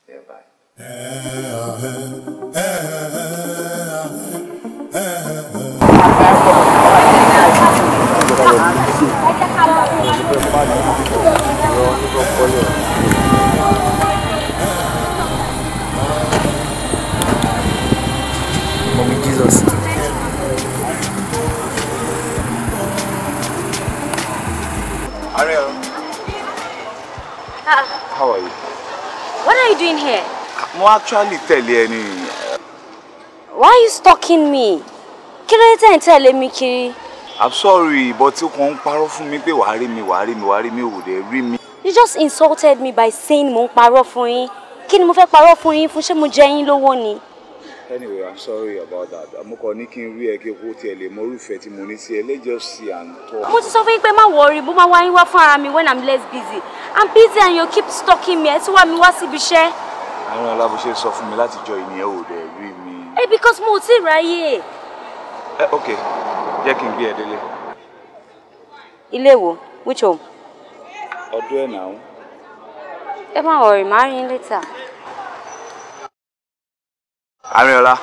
Yeah, bye. Mommy Jesus. Ariel. How are you? What are you doing here? Mo actually tẹ̀lé ẹ ní. Why are you stalking me? Kí ló dé tẹ́ ń tẹ̀lé mi kiri? I'm sorry, but ó kàn ń parọ́ fún mi pé wàá rí mi, wàá rí mi, wàá rí mi, ò dẹ̀ rí mi. You just insulted me by saying mo ń parọ́ fún yín. Kí ni mo fẹ́ parọ́ fún yín fún? Ṣé mo jẹ yín lówó ni? Anyway, I'm sorry about that. Mo kàn ní kí n rí ẹ kí o tiẹ̀ lè mọ irúfẹ́ tí mo ní sí ẹ. Let's just see and talk. Mo ti sọ fún yín pé má worry, bó máa wá yín wá fún ara mi when I'm less busy. I'm busy and you keep stalking me. Ẹ tún wá mi wá síbi iṣẹ́. Àwọn alábòṣe sọ fún mi láti jọ ìnìyẹn ò dẹ̀ rí mi. Ẹ because mo ò tí ì ráyè. Ẹ ok, jẹ́ kí n gbé ẹ délé. Ilé wo? Which home? Ọdún ẹ̀ náà. Ẹ má worry, màá rí yín later. Ariola.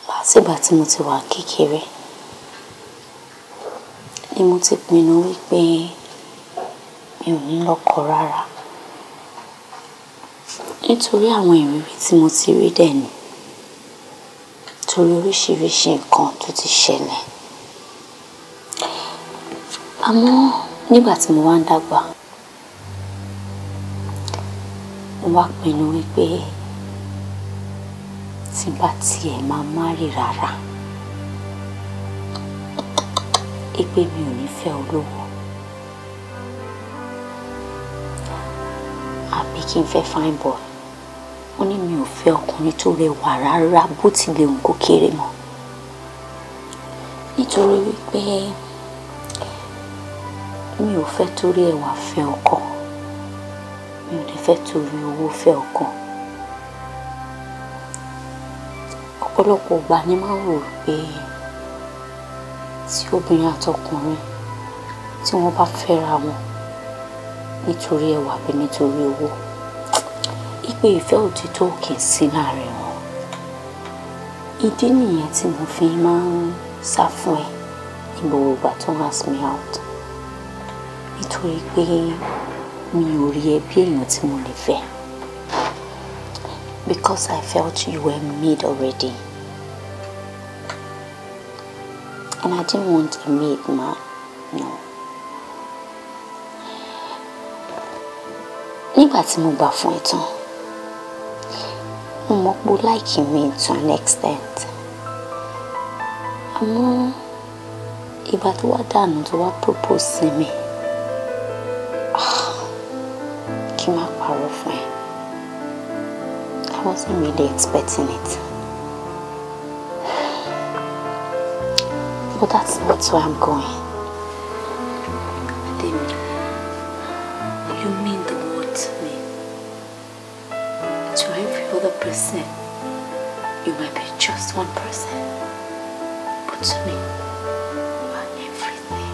Látìgbà tí mo ti wà kékeré ni mo ti pinnu wípé mi ò ní lọ́kọ rárá nítorí àwọn ìrírí tí mo ti rí dẹ̀ ni, torí oríṣiríṣi nǹkan tó ti ṣẹlẹ̀. Àmọ́ nígbà tí mo wá ń dàgbà, mo wá pinnu wípé tí bá tiẹ̀ máa márì rárá, pé mi ò ní fẹ́ olówó àbí kí n fẹ́ fine boy. Ó ní mi ò fẹ́ ọkùnrin tó rẹwà rárá bó tilẹ̀ wù kó kéré mọ́, nítorí wípé mi ò fẹ́ torí ẹwà fẹ́ ọkọ, mi ò dẹ̀ fẹ́ torí owó fẹ́ ọkọ. Ọ̀pọ̀lọpọ̀ ìgbà ni máa ń rò pé tí obìnrin àtọkùnrin tí wọ́n bá fẹ́ra wọn nítorí ẹwà àbí nítorí owó, ìpè ìfẹ́ òtítọ́ kì í sí láàrin wọn. Ìdí nìyẹn tí mo fi máa ń sá fún ẹ ní gbogbo ìgbà tó ń ask me out, nítorí pé mi ò rí ẹ bí èèyàn tí mo lè fẹ́. Because I felt you were made already. And I didn't want a made man, no. Nígbà tí mo gbà fún ẹ tán, mo mọ̀ pé o like me to an extent. Àmọ́ ìgbà tó wá dànù tó wá propose sí mi, kí n má parọ́ fún ẹ, I wasn't really expecting it. But that's not where I'm going. Ademi, you mean the world to me. To every other person, you might be just one person. But to me, you are everything.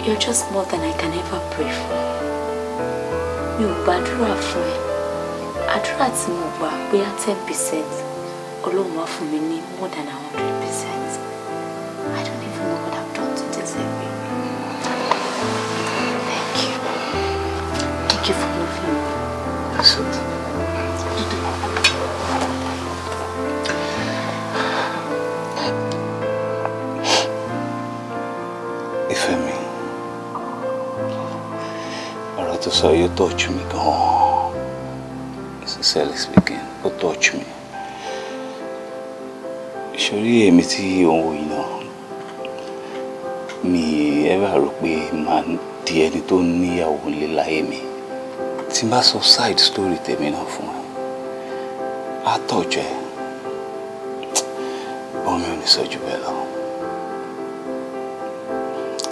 You're just more than I can ever pray for. Mi ò gbàdúrà fún ẹ. Àdúrà tí mo gbà bóyá 10%, Ọlọ́run wá fún mi ní more than 100%. I don't even know what I've done to deserve it. Thank you. Thank you for loving me. Listen. Ìfẹ́ mi, ọ̀rọ̀ tó sọ yóò touch mi gan-an. Sincerely speaking, ó touch mi. Ìṣòrí èmi tí òun wò yìí náà, mi ever rò pé màá di ẹni tó níyàwó nílé láyé mi. Tí n bá sọ side story tèmi náà fún ẹ, á touch ẹ. Bọ́n mi ò ní sọ jù bẹ́ẹ̀ lọ.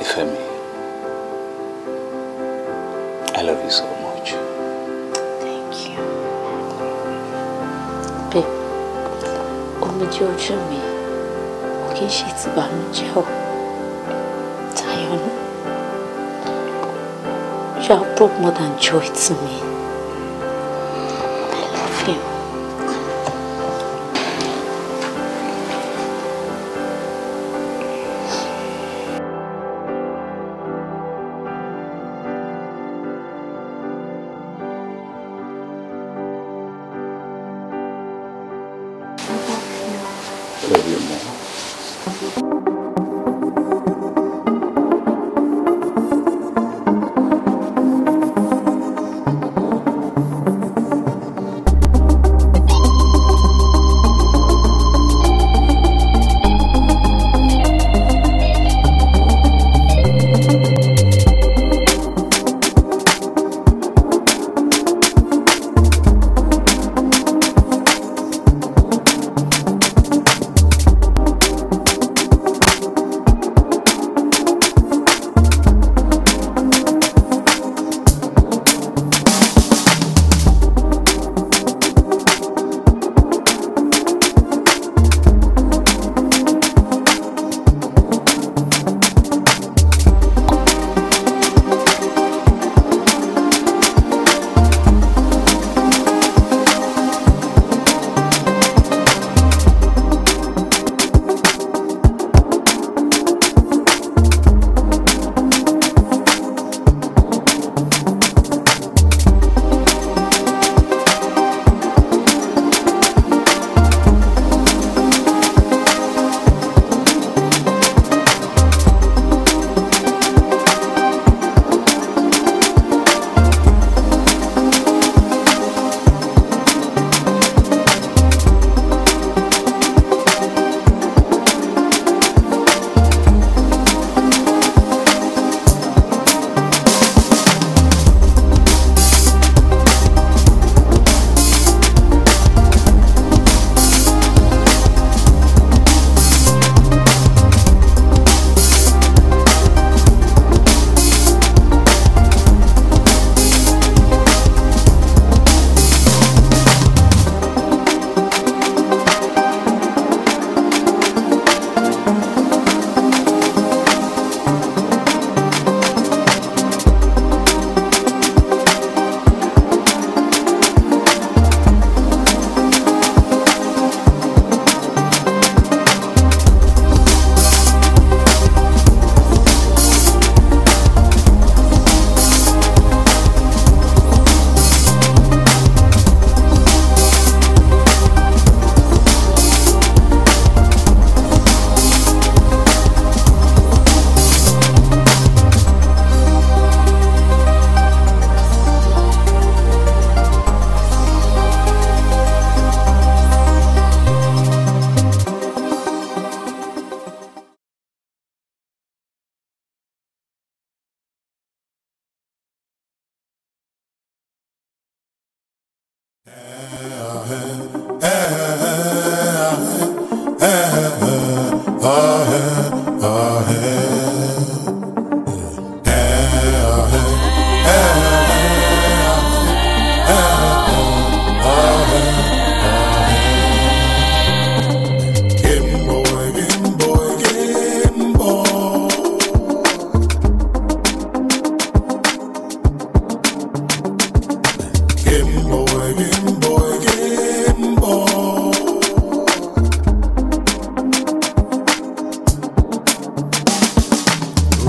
Ìfẹ́ mi, I love you so much. Thank you. Babe, omijé ojú mi kò kí ń ṣe tìbànújẹ́ o. Tayọ̀ ni. You have brought more than joy to me. I love you. I love you more.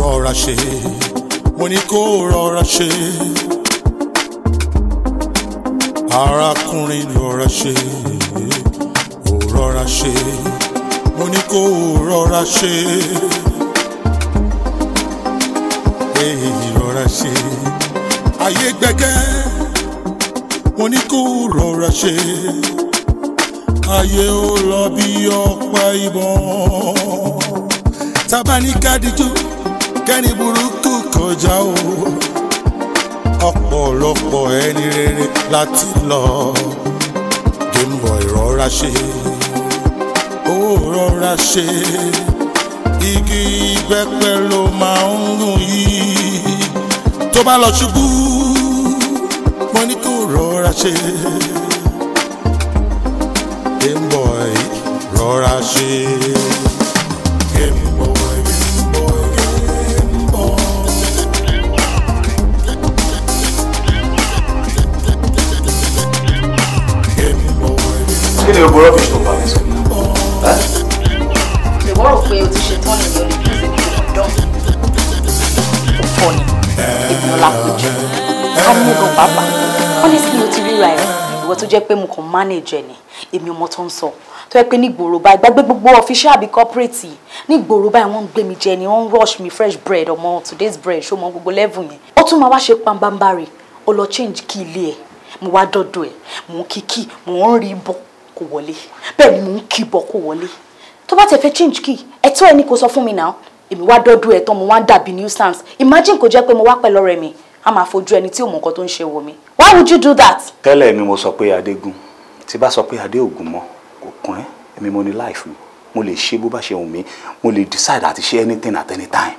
Rọra ṣe, mo ní kó rọra ṣe. Arákùnrin rọra ṣe, ò rọra ṣe, mo ní kó rọra ṣe. Èyí rọra ṣe, ayé gbẹ̀gẹ́, mo ní kó rọra ṣe. Ayé ó lọ bí ọ̀pá ìbọn, tábà ní kádìjú kẹ́ni burúkú kọjá o. Ọ̀pọ̀lọpọ̀ ẹni rere láti lọ. Game boy rọra ṣe, ó rọra ṣe. Igi ìbẹ́pẹ ló máa ń gùn yìí, tó bá lọ ṣubú, mo ní kó rọra ṣe. Game boy rọra ṣe. Game boy, game boy, game boy. Kí ni gbogbo rubbish tó bá mi sọ? Ìwọ rò pé o ti ṣe tán nìyẹn, o lè bí ìṣe nínú ọ̀dọ́. Ó fọ́ ni, èmi ọlá kò jù. Amúgàn pàápàá. Honestly, o ti ríra ẹ̀. Ìwọ tó jẹ́ pé mo kàn manage ẹ̀ ni, èmi ọmọ tó ń sọ. Tó yẹ pé ní ìgboro báyìí, gbàgbé gbogbo official àbí corporate yìí. Ní ìgboro báyìí, wọ́n ń gbé mi jẹ ni, wọ́n ń rush mi fresh bread, ọmọ today's bread, ṣó mọ gbogbo level yẹn. Ó tún máa wá ṣe pambambari, ó lọ change key ilé ẹ̀. Mo wá dọ́dọ̀ ẹ̀, mò ń kíkì, mò ń rí bọ̀ kò wọlé. Bẹ́ẹ̀ ni mò ń kí bọ̀ kò wọlé. Tó bá tẹ̀ fẹ́ change key, ẹ̀tọ́ ẹ ní kò sọ fún mi náà. Èmi wá dọ́dọ̀ ẹ̀ tán, mo wá ń dàbí nuisance. Imagine kò jẹ́ pé mo wá pẹ̀lú ọ̀rẹ́ mi, a máa fojú ẹni tí ò mọ nǹkan tó ń ṣe wò mí. Why would you do that? Tẹ́lẹ̀ mi mo sọ pé Adégún, tí bá sọ pé Adéògùn mọ́, kò kàn ẹ́, èmi mo ní life mi. Mo lè ṣe bó bá ṣe wù mí, mo lè decide àti ṣe anything at any time.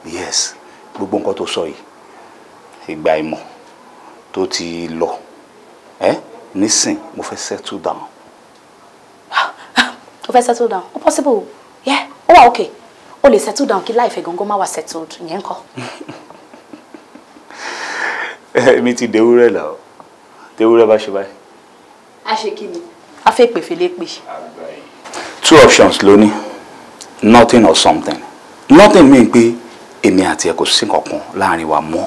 Yes, gbogbo nǹkan tó sọ yìí, ìgbà ìmọ̀ tó ti lọ, ẹ́ nísìn mo fẹ́ settle down. O fẹ́ settle down? Ó possible? Yeah, ó wà okay. O lè settle down kí life ẹ̀ gangan má wà settled, ìyẹn ńkọ́? Èmi ti dewúrẹ́ là ó, dewúrẹ́ bá ṣe báyìí. A ṣe kí ni? A fẹ́ pè fèlè pè. Two options ló ní, nothing or something. Nothing mean pé èmi àti ẹ kò sí kankan láàrin wa mọ́.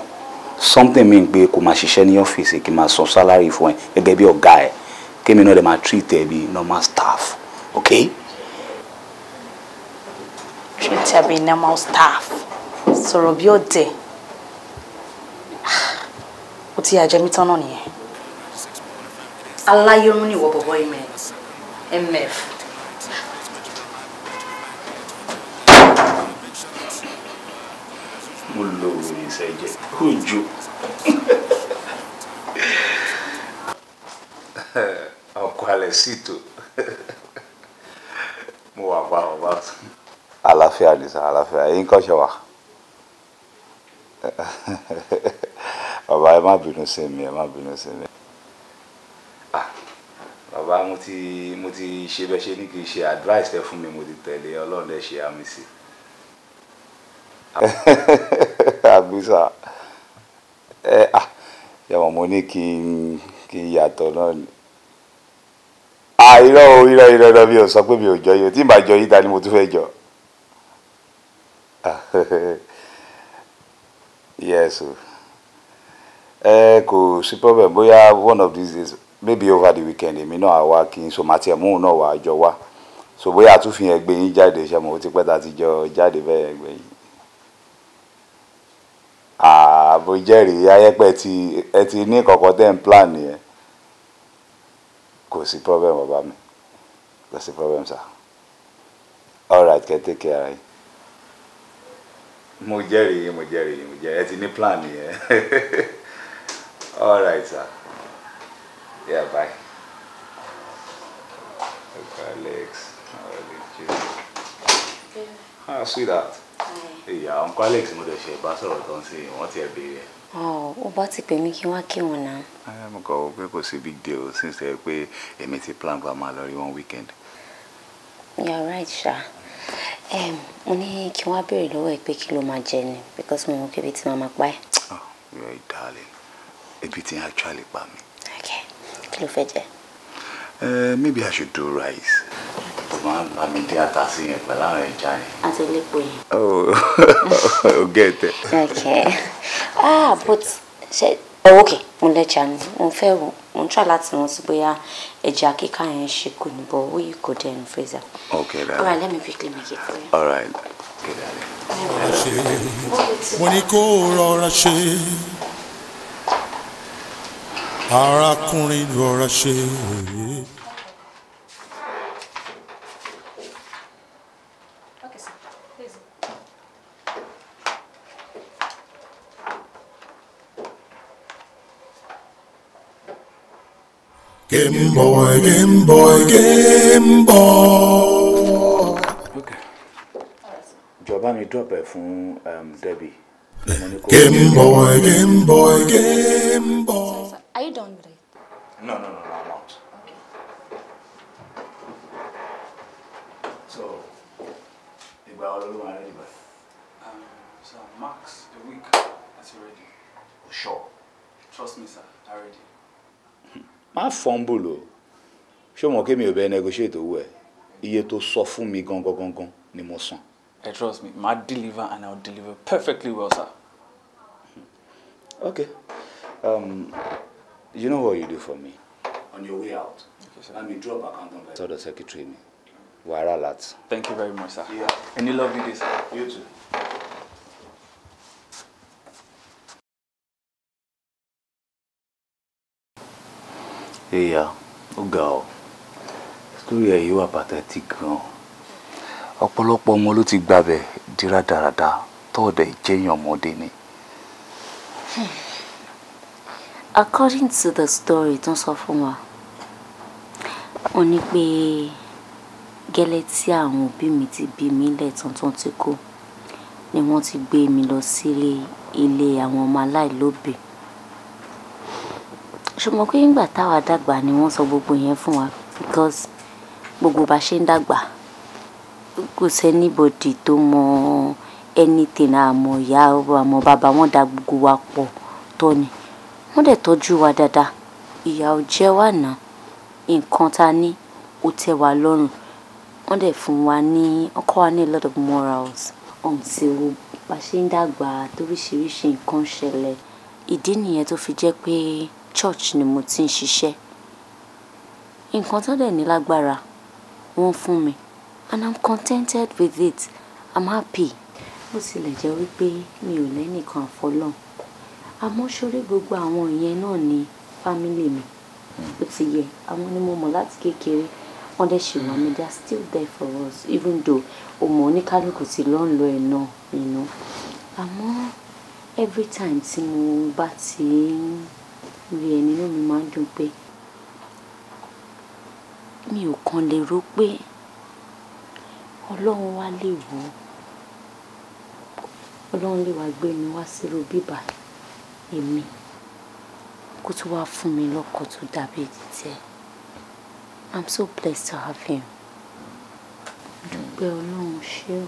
Something mean pé kò máa ṣiṣẹ́ ní ọ́fíìsì, kí n máa san salary fún ẹ gẹ́gẹ́ bí ọ̀gá ẹ, kémi náà lè máa treat ẹ bí normal staff, okay? Treat ẹ bí normal staff. Sọ̀rọ̀ bí ọ̀dẹ̀. Ó ti yà jẹ mí tán náà nìyẹn. Aláyọ̀rún ni ìwọ bọ̀bọ̀ MF. Mo lo ìṣẹ̀jẹ̀ ojú. Ọkọ alẹ́ síìtò. Mo wà pa ọba. Àlàáfíà ni sà, àlàáfíà. Ẹ̀yin kọ́ ṣe wà. Bàbá ẹ má bínú sí mi, ẹ má bínú sí mi. Bàbá mo ti ṣe bẹ́ẹ̀ ṣe ní kí n ṣe advice ẹ fún mi, mo ti tẹ̀lé, Ọlọ́run ẹ ṣe àmì sí. Àbísà ẹ ah yàmọ̀ mo ní kí n yàtọ̀ náà ni. Irọ́ o, irọ́ irọ́ irọ́, mi ò sọ pé mi ò jọ yìí, tí n bá jọ yìí ta ni mo tún fẹ́ jọ. Yes o. Ẹ kò sí problem, bóyá one of these days, maybe over the weekend, èmi náà wá kí n so màá tiẹ̀ mú òun náà wá jọ wá. So bóyá àtúnfin yẹn gbé yín jáde, ṣe mo ti pẹ́ ta ti jọ jáde bẹ́ẹ̀ gbé yín. Ààbò jẹ́rìí ayẹ́pẹ́ tí ẹ ti ní kọ̀ọ̀kan tẹ́ ń plan nìyẹn. Kò sí problem bàbá mi, kò sí problem sir. All right, kẹ́ take care yín. Mo jẹ́rìí, mo jẹ́rìí, mo jẹ́rìí, ẹ ti ní plan nìyẹn. All right sir. Yeah, bye. Okay, Alex. Ah, sweetheart. Ìyá, Uncle Alex mo dẹ̀ ṣe bá sọ̀rọ̀ tó ń sìn, wọ́n ti ẹ̀ béèrè. Ọ̀ ó bá ti pè mí kí wá kí wọn náà. Mo kọ̀ wọ́n pé kò sí big deal since ẹ pé èmi ti plan gba máa lọ rí one weekend. You're right, ṣá. Mo ní kí wọ́n á béèrè lọ́wọ́ ẹ pé kí ló máa jẹ ni because mo mọ̀ pé ibi tí màá máa pa ẹ́. Oh, you're a darling. Ebi tí actually pa mi. Okay, kí ló fẹ́ jẹ? Maybe I should do rice. máa ń bá mi dín ata sí yẹn pẹ̀lú àwọn ẹja yẹn. Àtẹlẹpọ yẹn. Oh, o get it. Okay. Ah, but ṣe oh, okay, mo lẹ́ja ni. Mo fẹ́ wò, mo ń try láti rántí bóyá ẹja kíkà yẹn ṣe kù ní but ó yìí kò dẹ̀ in freezer. Okay, darling. All right, let me quickly make it for you. All right. Okay, darling. Mo ní kó rọra ṣe, arákùnrin rọra ṣe. Okay, sir. Please. Game boy, game boy, game boy. Okay. Jọ̀ọ́ mi drop ẹ fún Debbie. Game boy, game boy, game boy. Sorry, sir. Are you done with it? No, I'm out. Okay. So, ìgbà wo ló máa ready by? Sir, max a week. That's ready. Oh, sure. Trust me, sir. I'm ready. Má fumble o. Ṣé o mọ̀ kí mi ò bẹ negotiate owó ẹ̀? Iye tó sọ fún mi gangan gangan ni mo san. Hey, trust me, ma deliver and I'll deliver perfectly well, sir. Okay. You know what you do for me? On your way out, okay, sir. Let me drop account number. Sort of secretary me. Wàrà láti. Thank you very much, sir. Yeah. And you lovely day, sir. You too. Ìyá, ó ga ọ́. Story ẹ̀ yìí wà pathetic gan. Ọ̀pọ̀lọpọ̀ ọmọ ló ti gbabẹ̀ di rádaràda tọ́ọ̀dẹ̀ jẹ́yàn ọmọdé ni. According to the story tó ń sọ fún wa, wọ́n ní pé gẹ́lẹ́ tí àwọn òbí mi ti bí mi lẹ̀ tuntun ti kú ni wọ́n ti gbé mi lọ sílé ilé àwọn ọmọ aláìlóbìí. Ṣùgbọ́n pé nígbà táwa dàgbà ni wọ́n sọ gbogbo yẹn fún wa because gbogbo bá ṣe ń dàgbà kò sẹ́nibọ̀dì tó mọ anything, àmọ́ ìyá àmọ́ bàbá wọn dà gbogbo wa pọ̀ tọ́ ni wọ́n dẹ̀ tọ́jú wa dáadáa. Ìyà ò jẹ wá ná, nǹkan ta ní ó tẹ́ wa lọ́rùn, wọ́n dẹ̀ fún wa ní wọ́n kọ́ wa ní a lot of morals until bá ṣe ń dàgbà toríṣiríṣi nǹkan ṣẹlẹ̀. Ìdí nìyẹn tó fi jẹ́ pé church ni mo ti ń ṣiṣẹ́. Nǹkan tó dẹ̀ ní lágbára wọ́n fún mi and I'm contented with it. I'm happy. Bó tilẹ̀ jẹ́ wípé mi ò lẹ́nìkan àfọlọ́n, àmọ́ sórí gbogbo àwọn ìyẹn náà ni family mi. Ó ti yẹ, àwọn ni mo mọ̀ láti kékeré, wọ́n dẹ̀ ṣì wà mí, they are still there for us even though òmò oníkálukú ti lọ́ ń lọ ẹ̀ náà, you know. Àmọ́ every time tí mo bá ti ń rí ẹni inú mi máa ń dùn pé mi ò kàn lè rò pé Ọlọ́run wá lè wò ó, Ọlọ́run lè wá gbé mi wá sírú bíbá èmi kó tó wá fún mi lọ́kọ tó dàbí títẹ. I'm so blessed to have him. Dúpẹ́ Ọlọ́run ṣé o.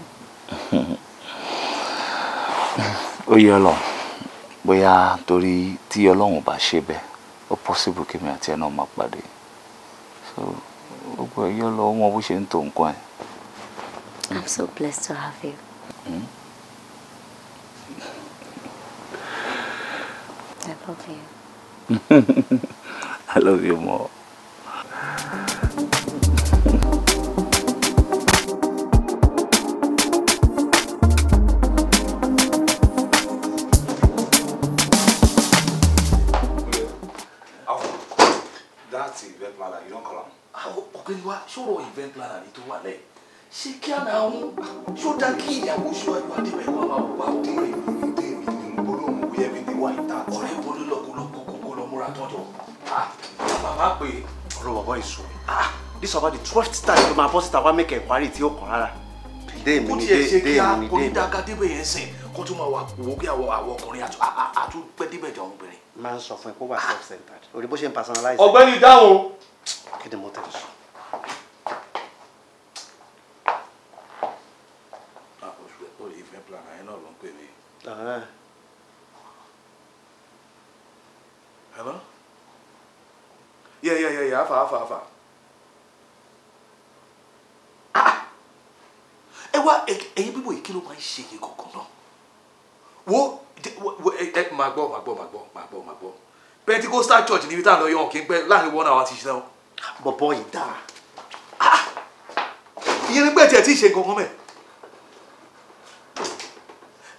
Ó yẹ Ọlọ́run, bóyá torí tí Ọlọ́run bá ṣe bẹ́ẹ̀, ó possible kí mi àti ẹ náà máa pàdé. So gbogbo ẹ yọ lọ, ó mọ bó ṣe ń tò nǹkan ẹ. I'm so blessed to have you. Mm? I love you. I love you more. That's event planner, you don't call him. Ọ̀gbẹ́ni wa, ṣòro event planner ni tó wà lẹ́yìn. Ṣé kí á náà ń ṣó dá kí ìyàwó ṣíwájú Adébẹ̀ wá máa wá dé dé mi olóhùn wí everything wà ní tààtì. Ọ̀rẹ́ bolo lọ kó lọ kó lọ múra tọ́jọ́. Bàbá pé. Ọ̀rọ̀ bàbá ìṣó. This is about the 12th time tó máa bọ́ síta wá make enquiry tí ó kàn rárá. Dé mi ni dé mi ni dé mi. Kò ní dáka débẹ̀ yẹn sìn kó tún máa wà wò kí àwọn ọkùnrin àtúpẹ́ débẹ̀ jọ àwọn obìnrin. Máa ń sọ fún ẹ kó wà self-centered. Orí bó ṣe ń personalize. Ọ̀gbẹ́ni dáhùn. Kí ni mo tẹ̀lé sọ? Hello? Yeah. Alpha. Ẹ wá, ẹ̀yin bíbọ̀ yìí, kí ló máa ń ṣe yín kankan náà? Wo ẹ máa gbọ́, máa gbọ́, máa gbọ́, máa gbọ́, máa gbọ́. Pentecostal church níbi tá à ń lọ yọ̀, kí n pẹ́ láàrin 1 hour ti ṣiṣẹ́ wọn. Bọ̀bọ̀ yìí dáa. Ìyẹn ní pẹ́ tí ẹ ti ṣe nǹkan kan mẹ́.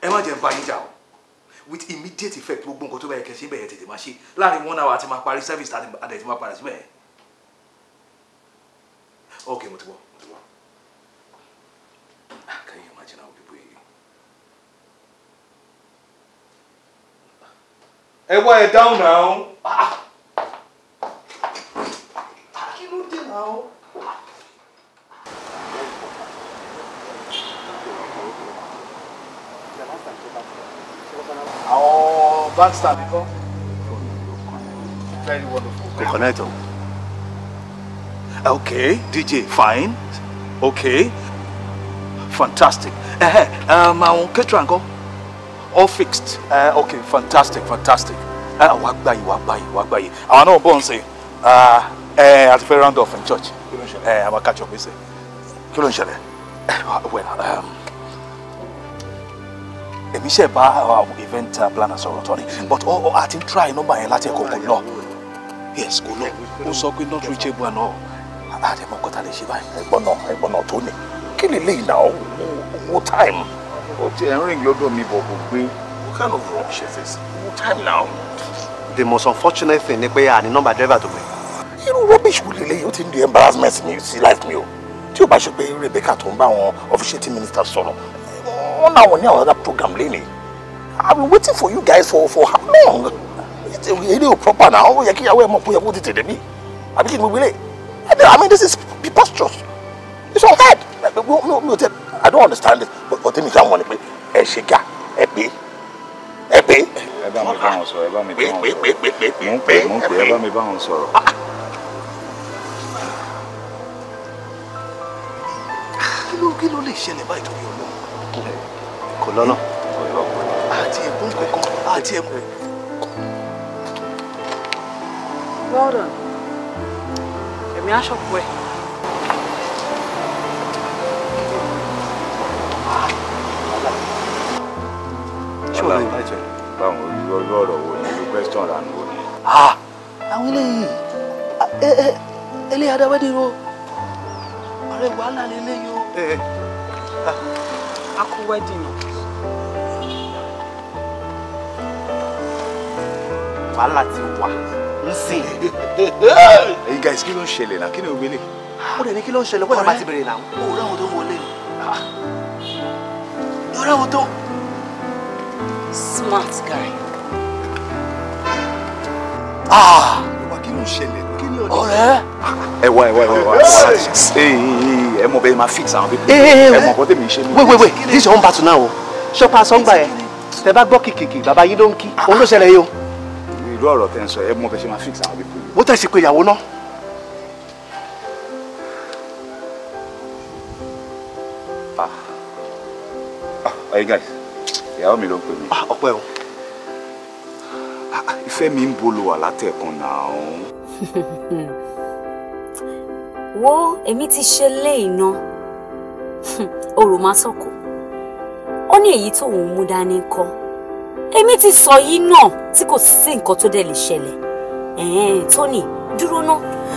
Ẹ má jẹ́ n bá yín jà o. With immediate effect, gbogbo nǹkan tó bá yẹ kẹ́ ṣe bẹ̀yẹ, tètè máa ṣe. Láàrin 1 hour àti máa parí service, àti máa padà síbẹ̀ yẹn. Ok, mo ti bọ̀, mo ti bọ̀. Ah, can you imagine how people yìí? Ẹ wá, ẹ down now. Ah, kí ló dé now? Àwọn bank staff nìkan. Very wonderful. Kò connect o. Okay, DJ, fine. Okay. Fantastic. Àwọn caterer ńkọ́? All fixed. Okay, fantastic, fantastic. Wàá gbà yìí, wàá gbà yìí, wàá gbà yìí. Àwọn náà bọ̀ ń sè. Àti fẹ́ round off in church. Àwọn catch up ṣe. Kí ló ń ṣẹlẹ̀? Well, èmi ṣe bá àwọn event planner sọ̀rọ̀ tọ́ ni, but ọ àti try nọ́mbà yẹn láti ẹ̀kọ́, kò lọ. Yes, kò lọ. Ó sọ pé not reachable and all. Àdèmọ̀ kọ́ta lè ṣe báyìí. Ẹ̀gbọ́n náà, ẹ̀gbọ́n náà tó ní. Kí lè léyìí náà? Wo time. Ó ti ẹ̀ ń rìn lọ́dọ̀ mi bọ̀, kò gbé. What kind of rubbish is this? Wo time now. The most unfortunate thing ni pé a ní nọ́mbà driver tó pè. Irú rubbish wo lélẹ́yìí? Ó ti ń di embarrassment mi sí life mi o. Tí o bá ṣe pé Rebecca tó ń bá àwọn officiating minister sọ̀rọ̀, wọ́n náà wọ́n ní àwọn other program lẹ́nìí. I've been waiting for you guys for how long? Ilé ò proper now. Ó yẹ kí ìyàwó ẹ̀ mọ̀ pé ó yẹ kó tètè débí. Àbí kí ni gbogbo ilé? I mean, this is preposterous. It's on head. Mi ò tẹ, I don't understand it. But tèmi ṣáà wọ́n ni pé ẹ ṣe gà, ẹ pé, ẹ pé. Ẹ bá mi bá wọn sọ̀rọ̀, ẹ bá mi bá wọn sọ̀rọ̀. Mò ń pè, mò ń pè, ẹ bá mi bá wọn sọ̀rọ̀. Kí ló lè ṣẹlẹ̀ báyìí torí Ọlọ́run? Kò lọ́nà. Àti ẹ̀gbọ́n kankan, àti ẹ̀gbọ́n. Well done. Èmi á ṣọ̀pọ̀ ẹ̀. Ṣé o lè invite ẹ? Báwo, irú ọ̀rọ̀ wo ni, irú question ràn wo ni? Àwọn eléyìí, ẹ ẹ eléyìí adáwẹ́dẹ́ o, ọ̀rẹ́, wàhálà lélẹ́yìí o. A kú wedding o. Wàhálà ti wà ń sìn. Ẹ̀yin guys, kí ló ń ṣẹlẹ̀ náà? Kí ni o gbélé? Ó dẹ̀ ní kí ló ń ṣẹlẹ̀, wọ́n yà máa ti bèrè náà. Ó ráwọn tó ń wọlé ni. Ó ráwọn tó. Smart guy. Ìwà, kí ló ń ṣẹlẹ̀? Ọ̀rẹ́. Ẹ wá, ẹ wá, ẹ wá, ẹ mọ̀ bẹ́ẹ̀ máa fix àwọn people. Ẹ mọ̀ nǹkan tèmi ń ṣe mí. Wait, wait, wait, this is your own battle now o. Ṣọpa sọ́ngbà ẹ̀ tẹ bá gbọ́ kìkìkì, bàbá yín ló ń kí òun ló ṣẹlẹ̀ yìí o. Irú ọ̀rọ̀ tẹ́ ń sọ, ẹ mọ̀ bẹ́ẹ̀ ṣe máa fix àwọn people. Wọ́n tẹ̀sí pé ìyàwó náà. Ah, ah, hey guys, ìyàwó mi ló ń pè mí. Ah, ọpẹ́ o. Ìfẹ́ mi, ń bolo wà látẹ̀kùn náà. Wo, èmi ti ṣe lé iná orò máa sọ̀kò. Ó ní èyí tóun mú dání kọ́. Èmi ti sọ yìí náà tí kò sí nǹkan tó dẹ̀ lè ṣẹlẹ̀. Ẹ̀ẹ́n, Tony, dúró ná.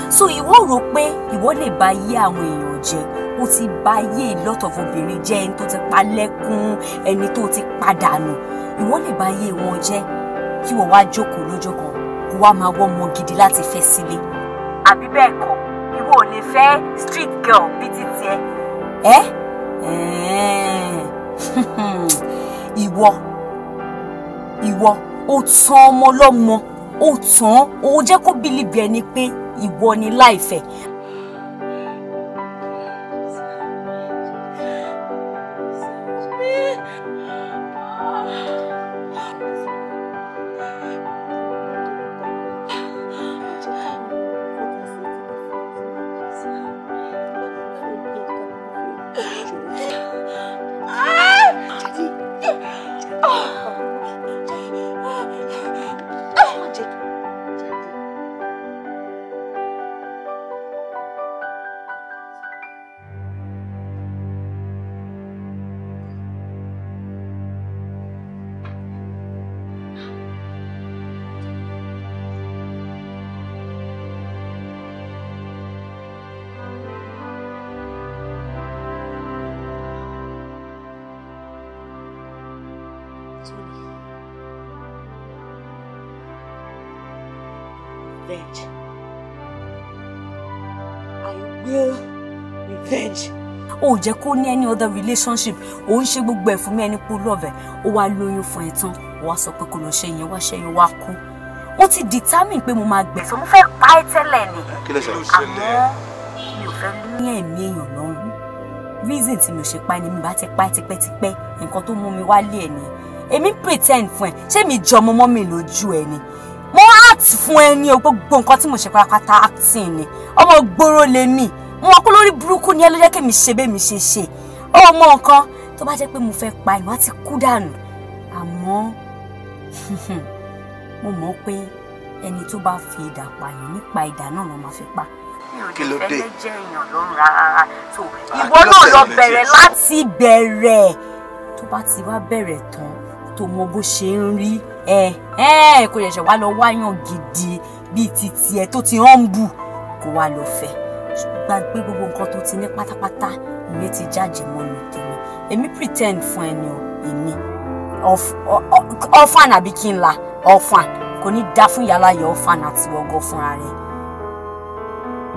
So ìwọ rò pé ìwọ lè ba yé àwọn èèyàn jẹ́? Ó ti ba yé a lot of obìnrin jẹ́, ẹni tó ti pa lẹ́kún, ẹni tó ti padànù. Ìwọ lè ba yé wọn jẹ́ kí wọ́n wá jókòó lọ́jọ́ kan, kó wá máa wọ́ ọmọ gidi láti fẹ́ sílé. Àbí bẹ́ẹ̀ kọ́, ìwọ ò lè fẹ́ street girl bíi ti tiẹ̀. Ẹ́ ìwọ ó tán ọmọ lọ́mọ, ó tán, ó jẹ́ kó believe ẹni pé ìwọ ni láìfẹ́. Tony. Revenge. I will revenge. Ó jẹ́ kó ní any other relationship, ó ń ṣe gbogbo ẹ̀ fún mi, ẹni kú lọ́ọ̀bẹ̀, ó wá lóyún fún ẹ tán, ó wá sọ pé kò lọ ṣe yẹn, wá ṣe yẹn, wá kú. Ó ti determine pé mo máa gbẹ̀san, mo fẹ́ pa ẹ́ tẹ́lẹ̀ ni. Kí ló ṣẹlẹ̀? Àmọ́ mi ò fẹ́ ní ẹ̀mí èèyàn lọ́rùn. Reason tí mi ò ṣe pa ẹ́ ni mi bá ti pa ẹ́ tipẹ́tipẹ́, nǹkan tó mú mi wálé ẹ̀ ni. Èmi pretend fún ẹ, ṣé mi jọ ọmọ mọ́ mi lójú ẹ ni? Mo act fún ẹ ní o, gbogbo nǹkan tí mo ṣe pátápátá acting ni. Ọmọ gbòòrò lèmi. Mo mọ̀ pé lórí burúkú ni ẹ ló jẹ́ kí mi ṣe bẹ́ẹ̀ mi ṣe ṣe. Ó mọ nǹkan tó bá jẹ́ pé mo fẹ́ pa ìwà ti kú dànù. Àmọ́ mo mọ̀ pé ẹni tó bá fi idà pààyàn nípa idà náà ló máa fi pa. Kí ló dé? Mi ò fẹ́ jẹ́ èèyàn lọ́rùn rárá. So ìwọ náà lọ bẹ̀rẹ̀ láti bẹ̀rẹ̀. Tó bá ti wá bẹ̀rẹ̀ tán tó mọ bó ṣe ń rí ẹ ẹ kò ṣẹ̀ṣẹ̀ wá lọ wáyàn gidi bíi titi ẹ tó ti humble kó wá lọ fẹ́. Gbàgbé gbogbo nǹkan tó ti ní pátápátá, ìyẹn ti jáde mọ́nu tèmi. Èmi pretend fún ẹni o, èmi orphan àbí kí n la orphan kò ní dá fún yàrá yẹ orphan àti ọgọ fúnra rẹ̀.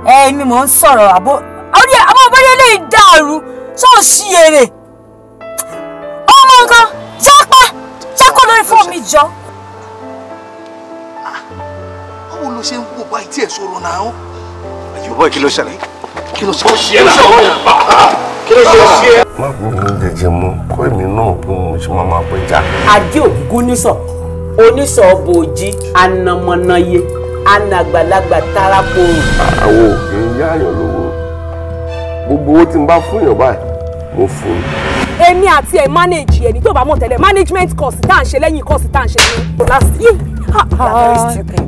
Ẹ èmi mò ń sọ̀rọ̀ àbó àwọn ọmọ eléyìí dàrú, ṣé ò ṣí èrè ọmọ nǹkan jápa jákò lórí fóònù mi jọ. Báwo ló ṣe ń wò báyìí tí ẹ sọ̀rọ̀ náà? Bọ́ọ̀ kí ló ṣẹlẹ̀? Kí ló ṣe? Kí ló ṣe? Má fún mi jẹjẹ mọ, kọ́ èmi náà bí mo ṣe máa máa pẹja. Ajé ògúngún nísọ̀, onísọ̀ bòójì, anamọ̀nàyé, anàgbàlagbà tarapòrò. Àwọn ò kì í yáàyàn lówó. Gbogbo owó tí n bá fún yàn báyìí, mo fún un. Èmi àti ẹ̀ manage ẹni tó bá mọ̀ tẹ́lẹ̀, management course tá à ń ṣe lẹ́yìn course tá à ń ṣe ní last year.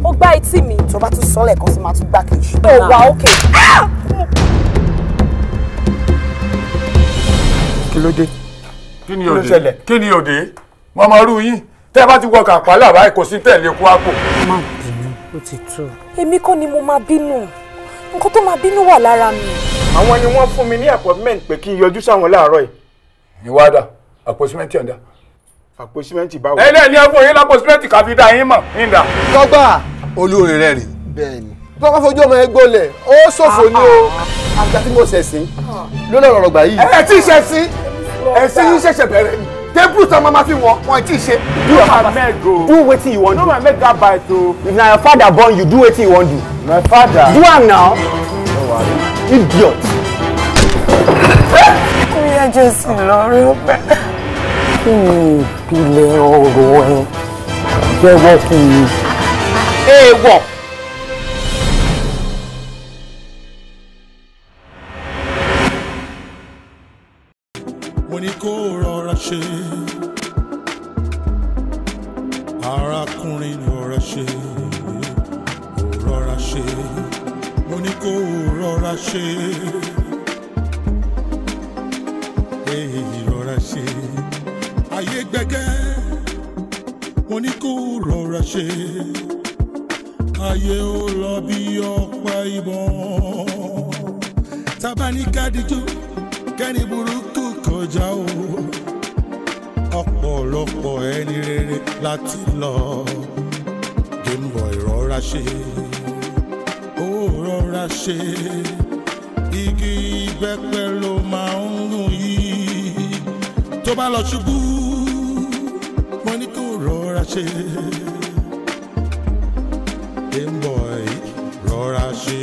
Ó gbá etí mi. Tó bá tún sọ lẹ́ẹ̀kan sí máa tún gbá kejì. Ó wà ókè. Kí ló dé? Kí ni òde? Kí ni òde? Mo máa rú yín. Tẹ́ ẹ bá ti wọ Kàǹpálà báyìí kò sí tẹ̀lé kú àpò. Má bínú, ó ti tó. Èmi kọ́ ni mo máa bínú. Nǹkan tó máa bínú wà lára mi. Àwọn ni wọ́n fún mi ní appointment pé kí n yọjú sáwọn láàárọ̀ yìí. Ìwádà, àpò símẹ́ǹtì ọ̀dà. Àpò símẹ́ǹtì báwo? Ẹ lẹ́ẹ̀ ní ẹ fún yín lápò símẹ́ǹtì káfí dá yín mọ̀, ń dà. Tọ́gbà olóore rẹ̀ rè. Bẹ́ẹ̀ni. Tọ́gbà fojú ọmọ ẹ gbólẹ̀, ó ṣòfò ní o. Àgbà tí mo ṣẹ̀sìn lórí ọ̀rọ̀ gbà yìí. Ẹ tí ì ṣẹ̀sìn, ẹ̀sìn yín ṣẹ̀ṣẹ̀ bẹ̀rẹ̀ ni. Tébùrù tí wọ́n máa fi wọ́n, wọ́n tí ì ṣe. Do ahmed o. Do wetin you wan do. No ahmed that bite o. If na your father born you, do wetin you wan do. My father. Do am now. No worry. Idiot. Bóyá Jésù lọ rí ọbẹ̀. Kí ni ìpìlẹ̀ ọ̀rọ̀ ẹ? Jẹ́wọ́ fún mi. Èèwọ̀. Mo ní kó rọra ṣe, arákùnrin rọra ṣe, ó rọra ṣe. Mo ní kó rọra ṣe, èyí rọra ṣe. Ayé gbẹ̀gẹ́, mo ní kó rọra ṣe. Ayé ó lọ bí ọ̀pá ìbọn. Tábà ní kádìjú, kẹ́ni burúkú kọjá o. Ọ̀pọ̀lọpọ̀ ẹni rere láti lọ. Game boy rọra ṣe, ó rọra ṣe. Igi ìbẹ́pẹ ló máa ń gùn yìí. Tó bá lọ ṣubú, mo ní kó rọra ṣe. Game boy rọra ṣe.